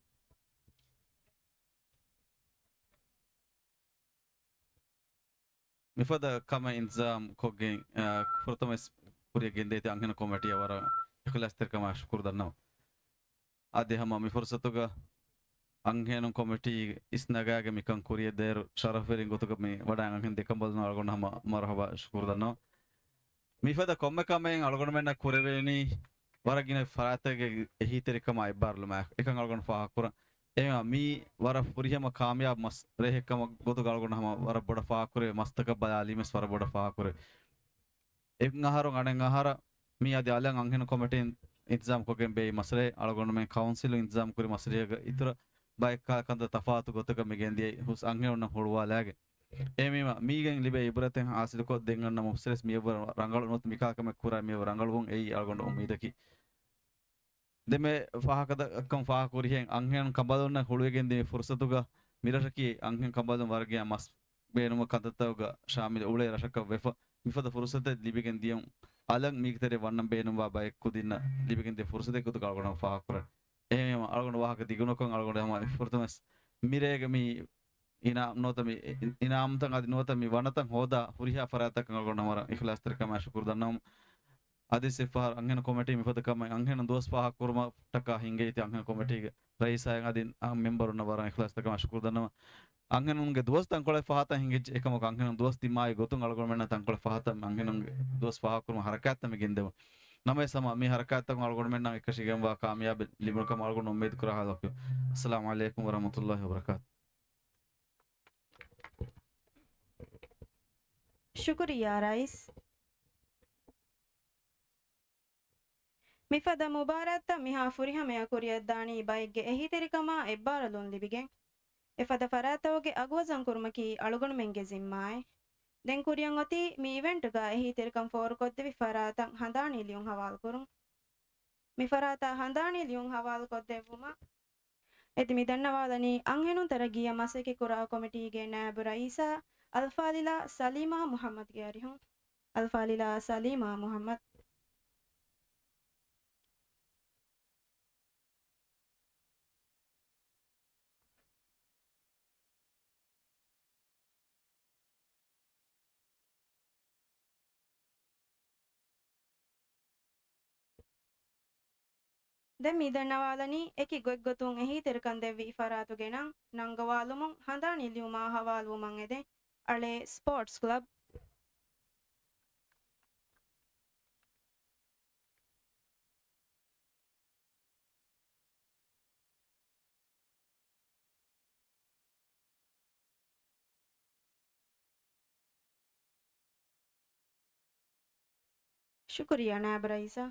މިފަދަ ކަމެއް އިންތިޒާމް ކޮށްގެން، އާ، ފުރަތަމަ ވެސް ކުރިއަށް ގެންދޭތީ އަންހެނު ކޮމިޓީއަށް ވަރަށް އިޚްލާޞްތެރިކަމާ ޝުކުރު ދަންނަވަން. އަދި ހަމަ މި ފުރުސަތުގަ އަންހެނު ކޮމިޓީ އިސްނަގާގެ މިކަން ކުރިއަށް ދޭއިރު ޝަރަފްވެރިން ގޮތުގަ މި ވަޑައި އަންހެން ދެކަނބަލުން އަޅުގަނޑު ހަމަ މަރުޙަބާ ޝުކުރު ދަންނަވަން. މިފަދަ ކޮންމެ ކަމެއް އަޅުގަނޑުމެންނަށް ކުރެވޭނީ ވަރަށް ގިނަ ފަރާތެއްގެ އެހީތެރިކަމާ އެއްބާރުލުމާ އެކަން އަޅުގަނޑު ފާހަގަކުރަން. އެހެންވީމަ މީ ވަރަށް ފުރިހަމަ ކާމިޔާބު މަސް ރޭހެއްކަމަށް ގޮތުގަ އަޅުގަނޑު ހަމަ ވަރަށް ބޮޑަށް ފާހަގަކުރޭ، މަސްތަކަށް ބަލާލީމަސް ވަރަށް ބޮޑަށް ފާހަގަކުރޭ. އެއް އަހަރު އަނެއް އަހަރަށް މީ އަދި އަލަށް އަންހެނު ކޮމިޓީން އިންތިޒާމް ކޮށްގެން ބޭއްވި މަސްރޭ އަޅުގަނޑުމެން ކައުންސިލު އިންތިޒާމް ކުރި މަސްރޭގަ އިތުރަށް ބައެއް ކަ-، ކަންތައް ތަފާތު ގޮތަކަށް މި ގެންދިޔައީ ހުސް އަންހެނުންނަށް ހުޅުވާލާގެން. އެހެންވީމަ، މީގެން ލިބޭ އިބްރަތެއް ހާސިލުކޮށް، ދެން އަންނަ މުފްސިރެސް މިއަށްވުރެ ރަނގަޅު ނުވަތަ މިކާ ކަމެއް ކުރާ މިއަށްވުރެ ރަނގަޅުވުން އެއީ އަޅުގަނޑު އުއްމީދަކީ. ދެން މި ފާހަގަކޮށް ފާހަގަކުރިހެން އަންހެނުން ކަނބަލުންނަށް ހުޅުވިގެން ދިޔަ މި ފުރުސަތުގަ މިރަށަކީ އަންހެން ކަނބަލުން ވަރަށް ގިނަ މަސް ބޭނުމުގެ ކަންތައްތަކުގަ ޝާމިލު އުޅޭ ރަށަކަށް ވެފަ، މިފަދަ ފުރުސަތެއް ލިބިގެން ދިޔައިރު އަލަށް މީގެ ތެރެއަށް ވަންނަން ބޭނުންވާ ބައެއް ކުދިންނަށް ލިބިގެން ދިޔަ ފުރުސަތެއް ގޮތުގަ އަޅުގަނޑު ފާހަގަކުރަން. އެހެންވީމަ އަޅުގަނޑު ވާހަކަ ދިގުނުކޮށް އަޅުގަނޑު ހަމަ ފުރަތަމަ ވެސް މިރޭގެ މި އިނާމް ނުވަތަ މި އިނާމްތައް އަދި ނުވަތަ މި ވަނަތައް ހޯދާ ހުރިހާ ފަރާތްތަކަށް އަޅުގަނޑު ވަރަށް އިޚްލާޞްތެރިކަމާ ޝުކުރު ދަންނަވަމު. އަދި އެއްފަހަރު އަންހެނު ކޮމިޓީ މިފަދަ ކަމެއް އަންހެނުން ދުވަސް ފާހަގަކުރުމަށްޓަކާ ހިނގައްޖެ އަންހެނު ކޮމިޓީގެ ރައީސާއިން އަދި މެމްބަރުންނަށް ވަރަށް އިޚްލާޞްތެރިކަމާ ޝުކުރު ދަންނަވަން. އަންހެނުންގެ ދުވަސް ތަންކޮޅެއް ފަހަތަށް ހިނގައްޖެ. އެކަމަކު އަންހެނުން ދުވަސް ދިމާވި ގޮތުން އަޅުގަނޑުމެންނަށް ތަންކޮޅެއް ފަހަތަށް އަންހެނުންގެ ދުވަސް ފާހަގަކުރުމަށް ހަރަކާތްތައް މި ގެންދެވުން. ނަމަވެސް ހަމަ މި ހަރަކާތްތަކުން އަޅުގަނޑުމެންނަށް އެކަށީގެންވާ ކާމިޔާބެއް ލިބުނު ކަމަށް އަޅުގަނޑު އުއްމީދު ކުރާ ހާލަކު. އައްސަލާމު ޢަލައިކުމް ވަރަޙްމަތުﷲި ވަބަރަކާތު. ޝުކުރިއްޔާ ރައީސް. މިފަދަ މުބާރާތްތައް މިހާ ފުރިހަމަޔަށް ކުރިއަށްދާނީ ބައެއްގެ އެހީތެރިކަމާ އެއްބާރުލުން ލިބިގެން. އެފަދަ ފަރާތްތަކުގެ އަގުވަޒަން ކުރުމަކީ އަޅުގަނޑުމެންގެ ޒިންމާއެއް. ދެން ކުރިއަށް އޮތީ މި އިވެންޓްގަ އެހީތެރިކަން ފޯރުކޮށްދެއްވި ފަރާތަށް ހަނދާނީ ލިޔުން ހަވާލުކުރުން. މި ފަރާތަށް ހަނދާނީ ލިޔުން ހަވާލުކޮށްދެއްވުމަށް އެދި މި ދަންނަވާލަނީ އަންހެނުން ތަރައްގީއަށް މަސައްކަތްކުރާ ކޮމިޓީގެ ނާއިބު ރައީސާ އަލްފާޟިލާ ސަލީމާ މުޙައްމަދުގެ އަރިހުން. އަލްފާޟިލާ ސަލީމާ މުޙައްމަދު. ދެން މި ދަންނަވާލަނީ އެކި ގޮތްގޮތުން އެހީތެރިކަން ދެއްވި ފަރާތުގެ ނަން ނަންގަވާލުމުން ހަނދާނީ ލިޔުމާ ހަވާލުވުމަށް އެދެން އަޅޭ ސްޕޯޓްސް ކްލަބް. ޝުކުރިއްޔާ ނާއިބު ރައީސާ.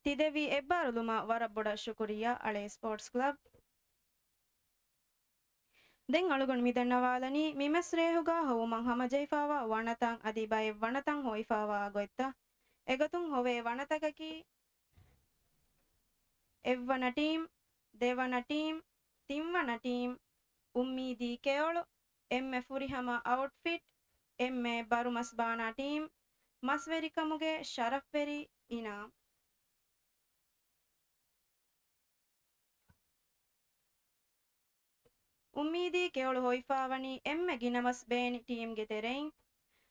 ތި ދެއްވި އެއްބާރުލުމަށް ވަރަށް ބޮޑަށް ޝުކުރިއްޔާ އަޅޭ ސްޕޯޓްސް ކްލަބް. ދެން އަޅުގަނޑު މި ދަންނަވާލަނީ މި މަސްރޭހުގަ ހޮވުމަށް ހަމަޖެހިފާވާ ވަނަތައް އަދި ބައެއް ވަނަތައް ހޮވިފާވާ ގޮތްތައް. އެގޮތުން ހޮވޭ ވަނަތަކަކީ، އެއްވަނަ ޓީމް، ދެވަނަ ޓީމް، ތިންވަނަ ޓީމް، އުއްމީދީ ކެޔޮޅު، އެންމެ ފުރިހަމަ އައުޓްފިޓް، އެންމެ ބަރުމަސް ބާނާ ޓީމް، މަސްވެރިކަމުގެ ޝަރަފްވެރި އިނާމް. އުއްމީދީ ކެޔޮޅު ހޮވިފާވަނީ އެންމެ ގިނަ މަސް ބޭނި ޓީމްގެ ތެރެއިން.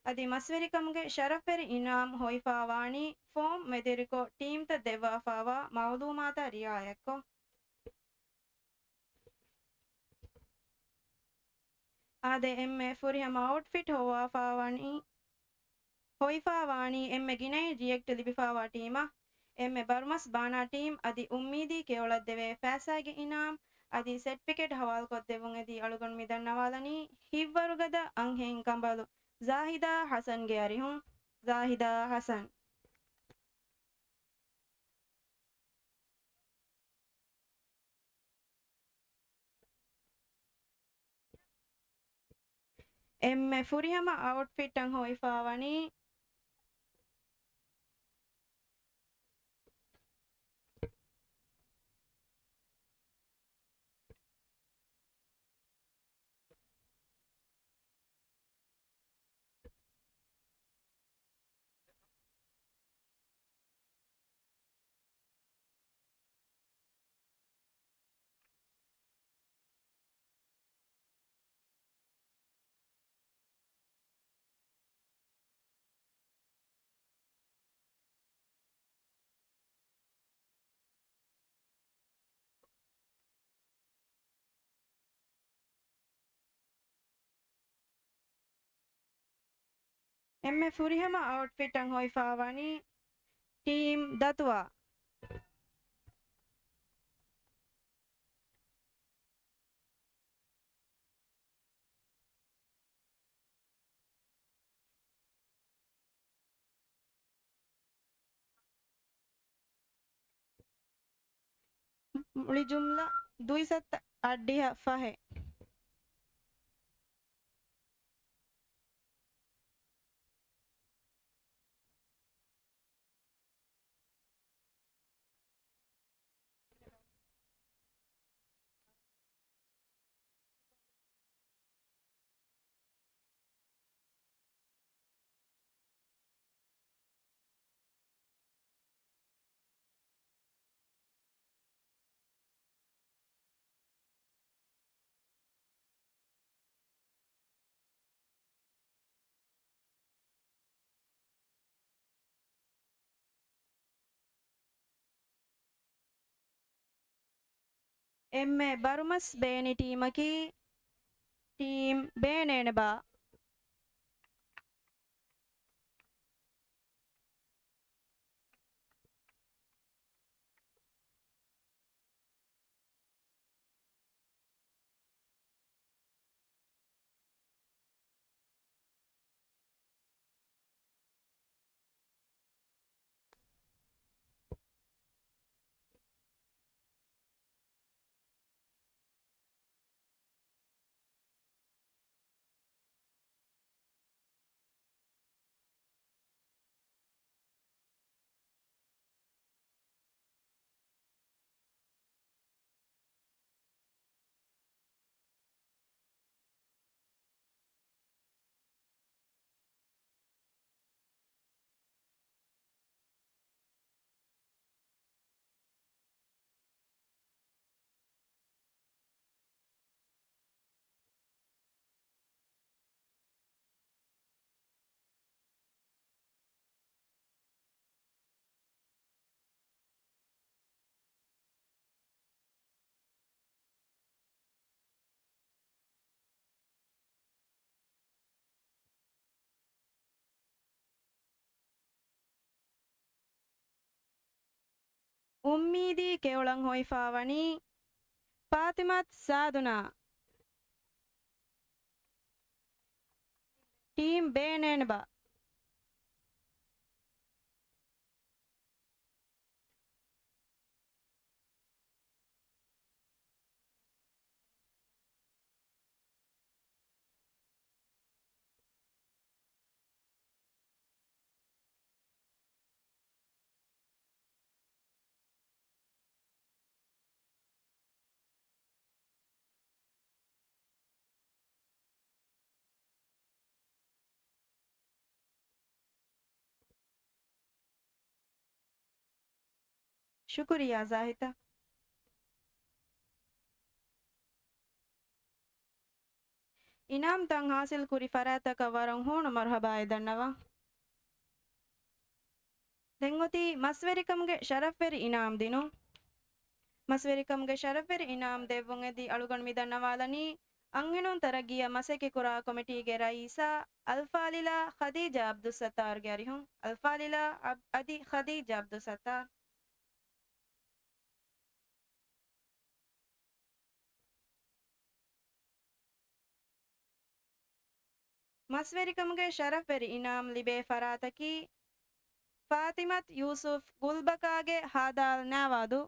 އަދި މަސްވެރިކަމުގެ ޝަރަފްވެރި އިނާމް ހޮވިފާވާނީ ފޯމް މެދުވެރިކޮށް ޓީމްތައް ދެއްވާފާވާ މައުލޫމާތާ ރިއާޔަތްކޮށް. އާދެ، އެންމެ ފުރިހަމަ އައުޓްފިޓް ހޮވާފާވަނީ، ހޮވިފާވާނީ އެންމެ ގިނައިން ރިއެކްޓް ލިބިފާވާ ޓީމަށް. އެންމެ ބަރުމަސް ބާނާ ޓީމް އަދި އުއްމީދީ ކެޔޮޅަށް ދެވޭ ފައިސާގެ އިނާމް އަދި ސެޓްފިކެޓް ހަވާލުކޮށްދެއްވުން އެދި އަޅުގަނޑު މި ދަންނަވާލަނީ ހިތްވަރުގަދަ އަންހެން ކަނބަލު ޒާހިދާ ޙަސަންގެ އަރިހުން. ޒާހިދާ ޙަސަން. އެންމެ ފުރިހަމަ އައުޓްފިޓްއަށް ހޮވިފާވަނީ އެންމެ ފުރިހަމަ އައުޓްފިޓްއަށް ހޮވިފާވަނީ ޓީމް ދަތުވާ. މުޅި ޖުމްލަ ދުއިސައްތަ އަށްޑިހަ ފަހެއް. އެންމެ ބަރުމަސް ބޭނި ޓީމަކީ ޓީމް ބޭނޭނެބާ. އުއްމީދީ ކެޔޮޅަން ހޮވިފާވަނީ ފާތިމަތު ސާދުނާ. ޓީމް ބޭނޭންބާ. ޝުކުރިއްޔާ ޒާހިދާ. އިނާމްތައް ހާސިލް ކުރި ފަރާތްތަކަށް ވަރަށް ހޫނު މަރުހަބާއެއް ދަންނަވަން. ދެން އޮތީ މަސްވެރިކަމުގެ ޝަރަފްވެރި އިނާމް ދިނުން. މަސްވެރިކަމުގެ ޝަރަފްވެރި އިނާމް ދެއްވުން އެދި އަޅުގަނޑު މި ދަންނަވާލަނީ، އަންހެނުން ތަރައްގީއަށް މަސައްކަތްކުރާ ކޮމިޓީގެ ރައީސާ އަލްފާޟިލާ ޚަދީޖާ ޢަބްދުއްސައްތާރުގެ އަރިހުން. އަލްފާޟިލާ އަބް-، އަދި ޚަދީޖާ ޢަބްދުއްސައްތާރު. މަސްވެރިކަމުގެ ޝަރަފްވެރި އިނާމް ލިބޭ ފަރާތަކީ ފާތިމަތް ޔޫސުފް ގުލްބަކާގެ ހާދާލް ނާވާދު.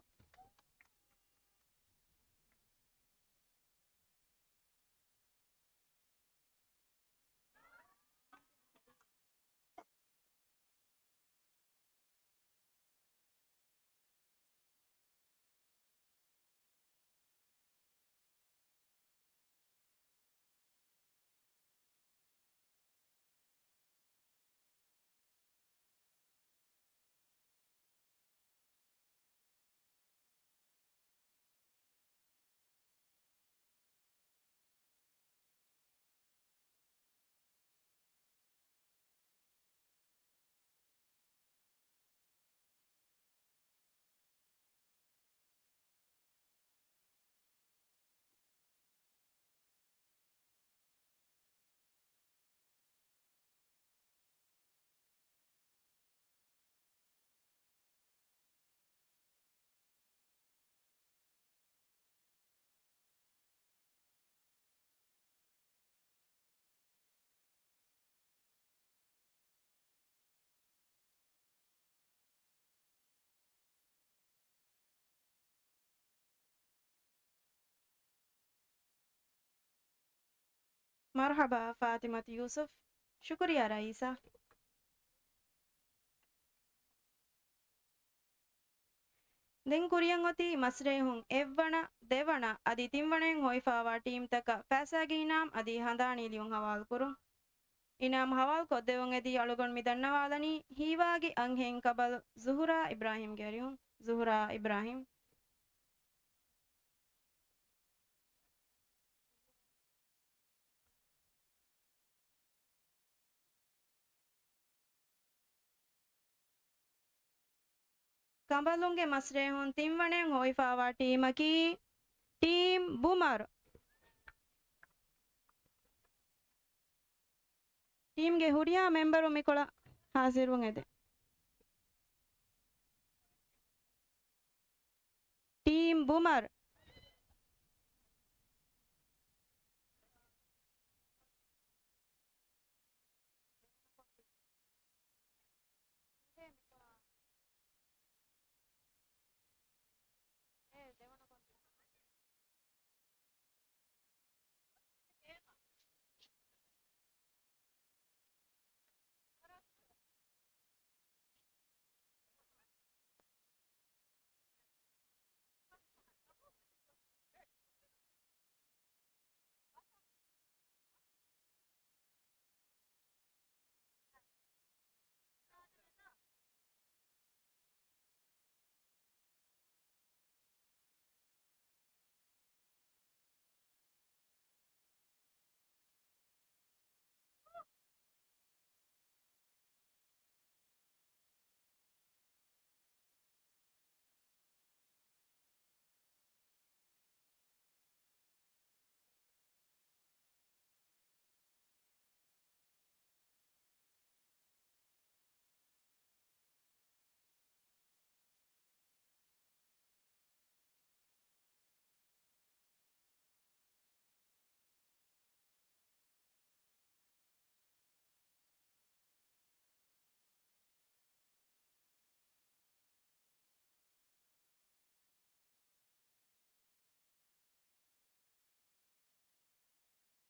މަރުޙަބާ ފާތިމަތު ޔޫސުފް. ޝުކުރިއްޔާ ރައީސާ. ދެން ކުރިއަށް އޮތީ މަސްރޭހުން އެއްވަނަ، ދެވަނަ އަދި ތިންވަނައިން ހޮވިފާވާ ޓީމްތަކަށް ފައިސާގެ އިނާމް އަދި ހަނދާނީ ލިޔުން ހަވާލުކުރުން. އިނާމް ހަވާލުކޮށްދެވުން އެދި އަޅުގަނޑު މި ދަންނަވާލަނީ ހީވާގި އަންހެން ކަބަލު ޒުހުރާ އިބްރާހިމްގެ އަރިހުން. ޒުހުރާ އިބްރާހިމް. ކަނބަލުންގެ މަސްރޭހުން ތިންވަނައިން ހޮވިފާވާ ޓީމަކީ ޓީމް ބުމަރު. ޓީމްގެ ހުރިހާ މެމްބަރު މިކޮޅަށް ހާޒިރުވުން އެދެން. ޓީމް ބުމަރު.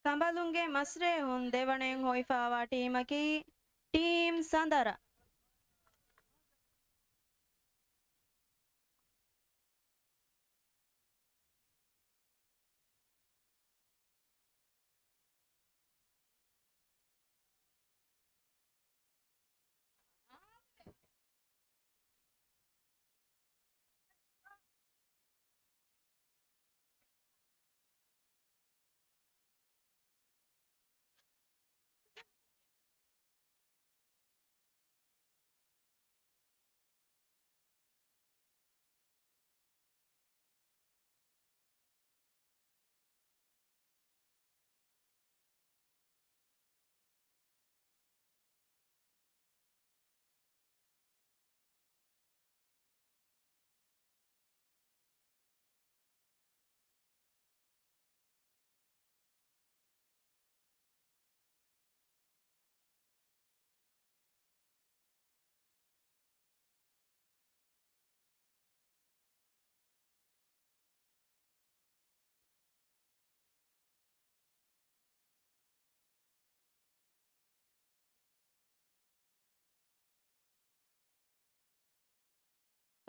ކަނބަލުންގެ މަސްރޭހުން ދެވަނައިން ހޮވިފާވާ ޓީމަކީ ޓީމް ސަނދަރަ.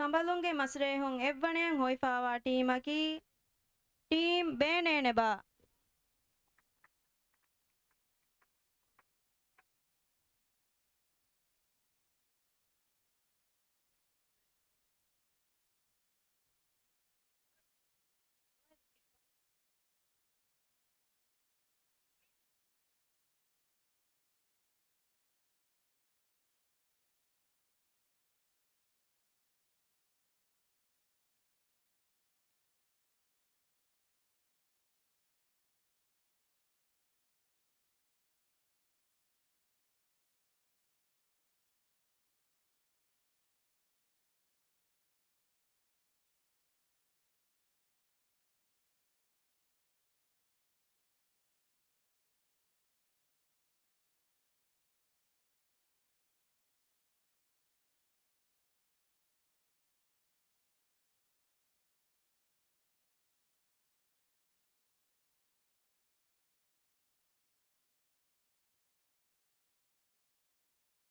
ކަނބަލުންގެ މަސްރޭހުން އެއްވަނަޔަށް ހޮވިފާވާ ޓީމަކީ ޓީމް ބޭނޭނެބާ.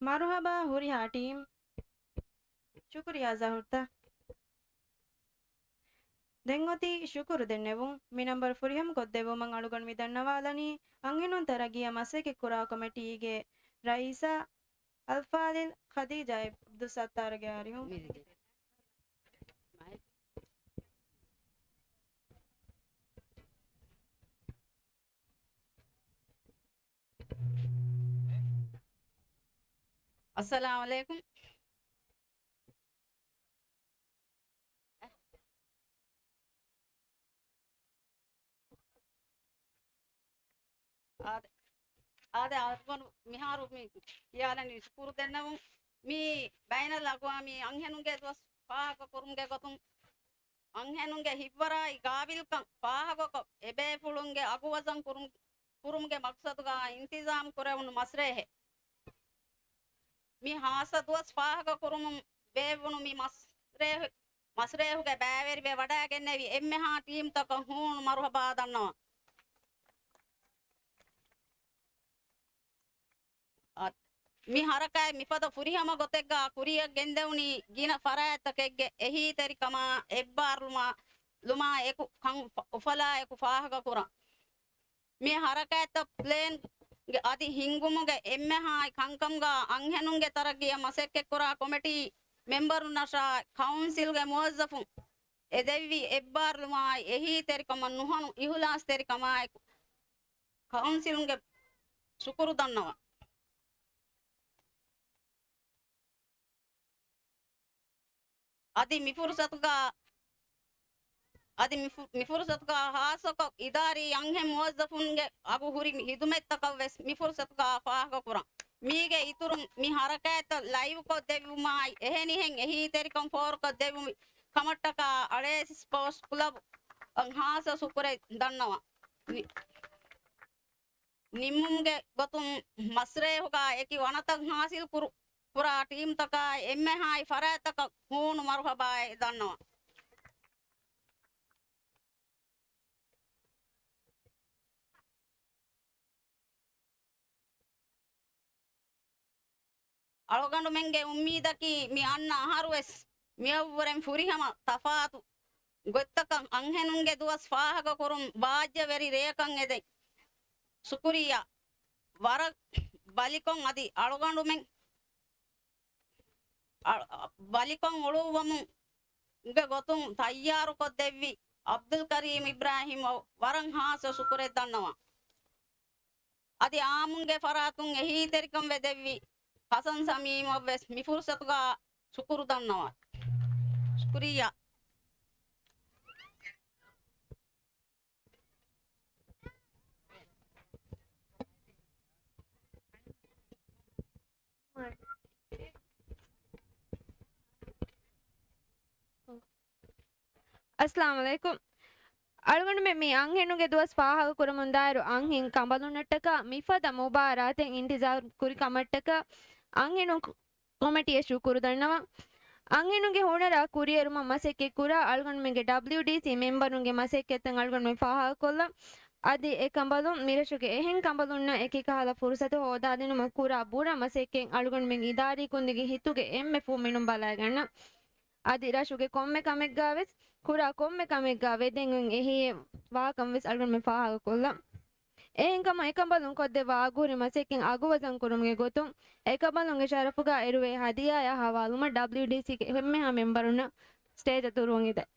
މަރުހަބާ ހުރިހާ ޓީމް. ޝުކުރިއްޔާ ޒަހުރްތަ. ދެން އޮތީ ޝުކުރު ދެންނެވުން. މި ނަންބަރު ފުރިހަމަ ކޮށްދެއްވުމަށް އަޅުގަނޑު މި ދަންނަވާލަނީ، އަންހެނުން ތަރައްގީއަށް މަސައްކަތް ކުރާ ކޮމިޓީގެ ރައީސާ އަލްފާޟިލް ޚަދީޖާ އަބްދުއްސައްތާރުގެ އަރިހުން. އައްސަލާމު ޢަލައިކުމް. އާދެ، އާދެ، އަޅުގަނޑު މިހާރު މި ކިޔާލަނީ ޝުކުރު ދެންނެވުން. މި ބައިނަލްއަގުވާމީ އަންހެނުންގެ ދުވަސް ފާހަގަ ކުރުމުގެ ގޮތުން، އަންހެނުންގެ ހިތްވަރާއި ގާބިލްކަން ފާހަގަކޮށް، އެބޭފުޅުންގެ އަގު ވަޒަން ކުރުމު، ކުރުމުގެ މަޤްޞަދުގަ އިންތިޒާމް ކުރެވުނު މަސްރޭހެއް. މި ހާއްސަ ދުވަސް ފާހަގަ ކުރުމުން ބޭއްވުނު މި މަސްރޭހު، މަސްރޭހުގެ ބައިވެރިވެ ވަޑައިގެންނެވި އެންމެހާ ޓީމްތަކަށް ހޫނު މަރުހަބާ ދަންނަވަން. އަ، މި ހަރަކާތް މިފަދަ ފުރިހަމަ ގޮތެއްގަ ކުރިއަށް ގެންދެވުނީ ގިނަ ފަރާތްތަކެއްގެ އެހީތެރިކަމާ އެއްބާރުލުމާ، ލުމާ އެކު ކަން އުފަލާއެކު ފާހަގަކުރަން. މި ހަރަކާތްތައް ޕްލޭންގެ އަދި ހިންގުމުގެ އެންމެހާ ކަންކަމުގަ އަންހެނުންގެ ތަރައްގީއަށް މަސައްކަތްކުރާ ކޮމިޓީ މެމްބަރުންނަށާ ކައުންސިލްގެ މުވައްޒަފުން އެ ދެއްވި އެއްބާރުލުމާއި އެހީތެރިކަމަށް ނުހަނު އިހުލާސްތެރިކަމާއެކު ކައުންސިލުންގެ ޝުކުރު ދަންނަވަން. އަދި މި ފުރުސަތުގަ، އަދި މި ފު، މި ފުރުސަތުގަ ހާއްސަކޮށް އިދާރީ އަންހެން މުވައްޒަފުންގެ އަގު ހުރި މި ހިދުމަތްތަކަށް ވެސް މި ފުރުސަތުގަ ފާހަގަކުރަން. މީގެ އިތުރުން މި ހަރަކާތްތައް ލައިވްކޮށްދެއްވުމާއި އެހެނިހެން އެހީތެރިކަން ފޯރުކޮށްދެއްވުމި ކަމަށްޓަކާ އަޅޭ ސްޕޯޓްސް ކްލަބަށް ހާއްސަ ޝުކުރެއް ދަންނަވަން. ނި، ނިންމުމުގެ ގޮތުން މަސްރޭހުގަ އެކި ވަނަތައް ހާސިލް ކުރު، ކުރާ ޓީމްތަކާއި އެންމެހާއި ފަރާތްތަކަށް ހޫނު މަރުހަބާއެއް ދަންނަވަން. އަޅުގަނޑުމެންގެ އުއްމީދަކީ މި އަންނަ އަހަރުވެސް މިއަށްވުރެން ފުރިހަމަ ތަފާތު ގޮތްތަކަށް އަންހެނުންގެ ދުވަސް ފާހަގަކުރުން ބާއްޖަވެރި ރެޔަކަށް އެދެން. ޝުކުރިއްޔާ. ވަރަށް ބަލިކޮށް އަދި އަޅުގަނޑުމެން އަ، ބަލިކޮށް އުޅުއްވަމުން ގެ ގޮތުން ތައްޔާރުކޮށްދެއްވި އަބްދުލް ކަރީމް އިބްރާހީމަށް ވަރަށް ހާއްސަ ޝުކުރެއް ދަންނަވަން. އަދި އާއްމުންގެ ފަރާތުން އެހީތެރިކަން ވެދެއްވި ޙަސަން ސަމީމަށް ވެސް މި ފުރުސަތުގަ ޝުކުރު ދަންނަވަން. ޝުކުރިއްޔާ. އައްސަލާމު ޢަލައިކުމް. އަޅުގަނޑުމެން މި އަންހެނުންގެ ދުވަސް ފާހަގަކުރަމުންދާއިރު އަންހެން ކަނބަލުންނަށްޓަކާ މިފަދަ މުބާރާތެއް އިންތިޒާރު ކުރި ކަމަށްޓަކާ އަންހެނުން ކޮމިޓީއަށް ޝުކުރު ދަންނަވަން. އަންހެނުންގެ ހުނަރާ ކުރިއެރުމަށް މަސައްކަތް ކުރާ އަޅުގަނޑުމެންގެ ޑަބްލިޔުޑީސީ މެމްބަރުންގެ މަސައްކަތްތައް އަޅުގަނޑުމެން ފާހަގަކޮށްލަން. އަދި އެ ކަނބަލުން މިރަށުގެ އެހެން ކަނބަލުންނަށް އެކި ކަހަލަ ފުރުސަތު ހޯދާދިނުމަށް ކުރާ ބުރަ މަސައްކަތް އަޅުގަނޑުމެން އިދާރީ ކުންދިގެ ހިތުގެ އެންމެ ފުންމިނުން ބަލައިގަންނަން. އަދި ރަށުގެ ކޮންމެ ކަމެއްގާވެސް، ކުރާ ކޮންމެ ކަމެއްގާ ވެދެން އެހީ ވާކަން ވެސް އަޅުގަނޑުމެން ފާހަގަކޮށްލަން. އެހެންކަމުން އެކަނބަލުން ކޮށްދެއްވާ އަގުހުރި މަސައްކަތް އަގުވަޒަން ކުރުމުގެ ގޮތުން، އެކަނބަލުންގެ ޝަރަފުގާ އެރުވޭ ހަދިޔާއާ ހަވާލުމަށް ޑަބްލިއުޑީސީގެ އެންމެހާ މެމްބަރުންނަށް ސްޓޭޖަށް ދުރުވަން އެދެން.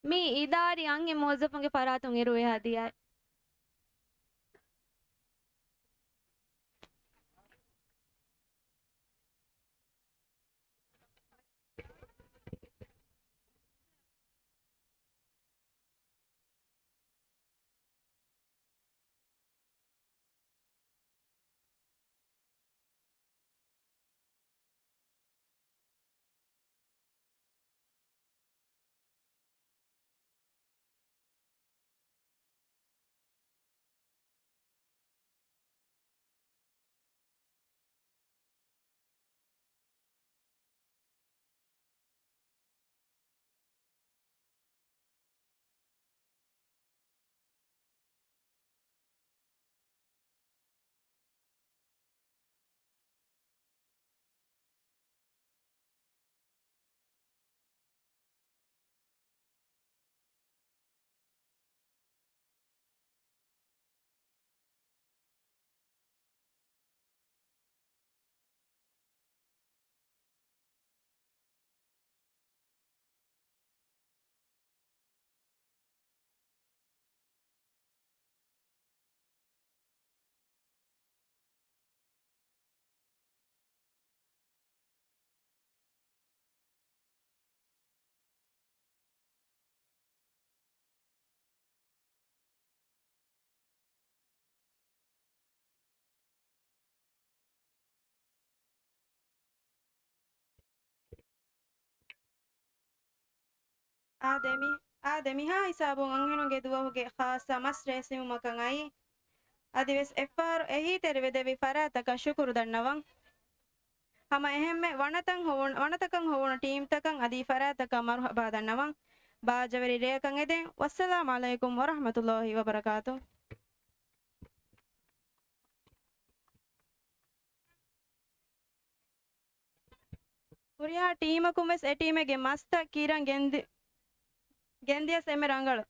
މީ އިދާރީ އަންހެން މުވައްޒަފުންގެ ފަރާތުން އެރުވޭ ހަދިޔާއެއް. އާދެ މި-، އާދެ މިހާ ހިސާބުން އަންހެނުންގެ ދުވަހުގެ ޚާއްޞަ މަސް ރޭސިވުމަކަށް އައީ. އަދިވެސް އެއްފަހަރު އެހީތެރިވެދެއްވި ފަރާތަކަށް ޝުކުރު ދަންނަވަން. ހަމަ އެހެންމެ ވަނަތައް ހޮވުނު-، ވަނަތަކަށް ހޮވުނު ޓީމްތަކަށް އަދި ފަރާތަކަށް މަރުޙަބާ ދަންނަވަން. ބާއްޖަވެރި ރެއަކަށް އެދެން. ވައްސަލާމް ޢަލައިކުމް ވަރަޙްމަތުﷲ ވަބަރަކާތު. ހުރިހާ ޓީމަކުން ވެސް އެ ޓީމެއްގެ މަސްތައް ކީރަން ގެންދި-، ގެންދިޔަސް އެންމެ ރަނގަޅު.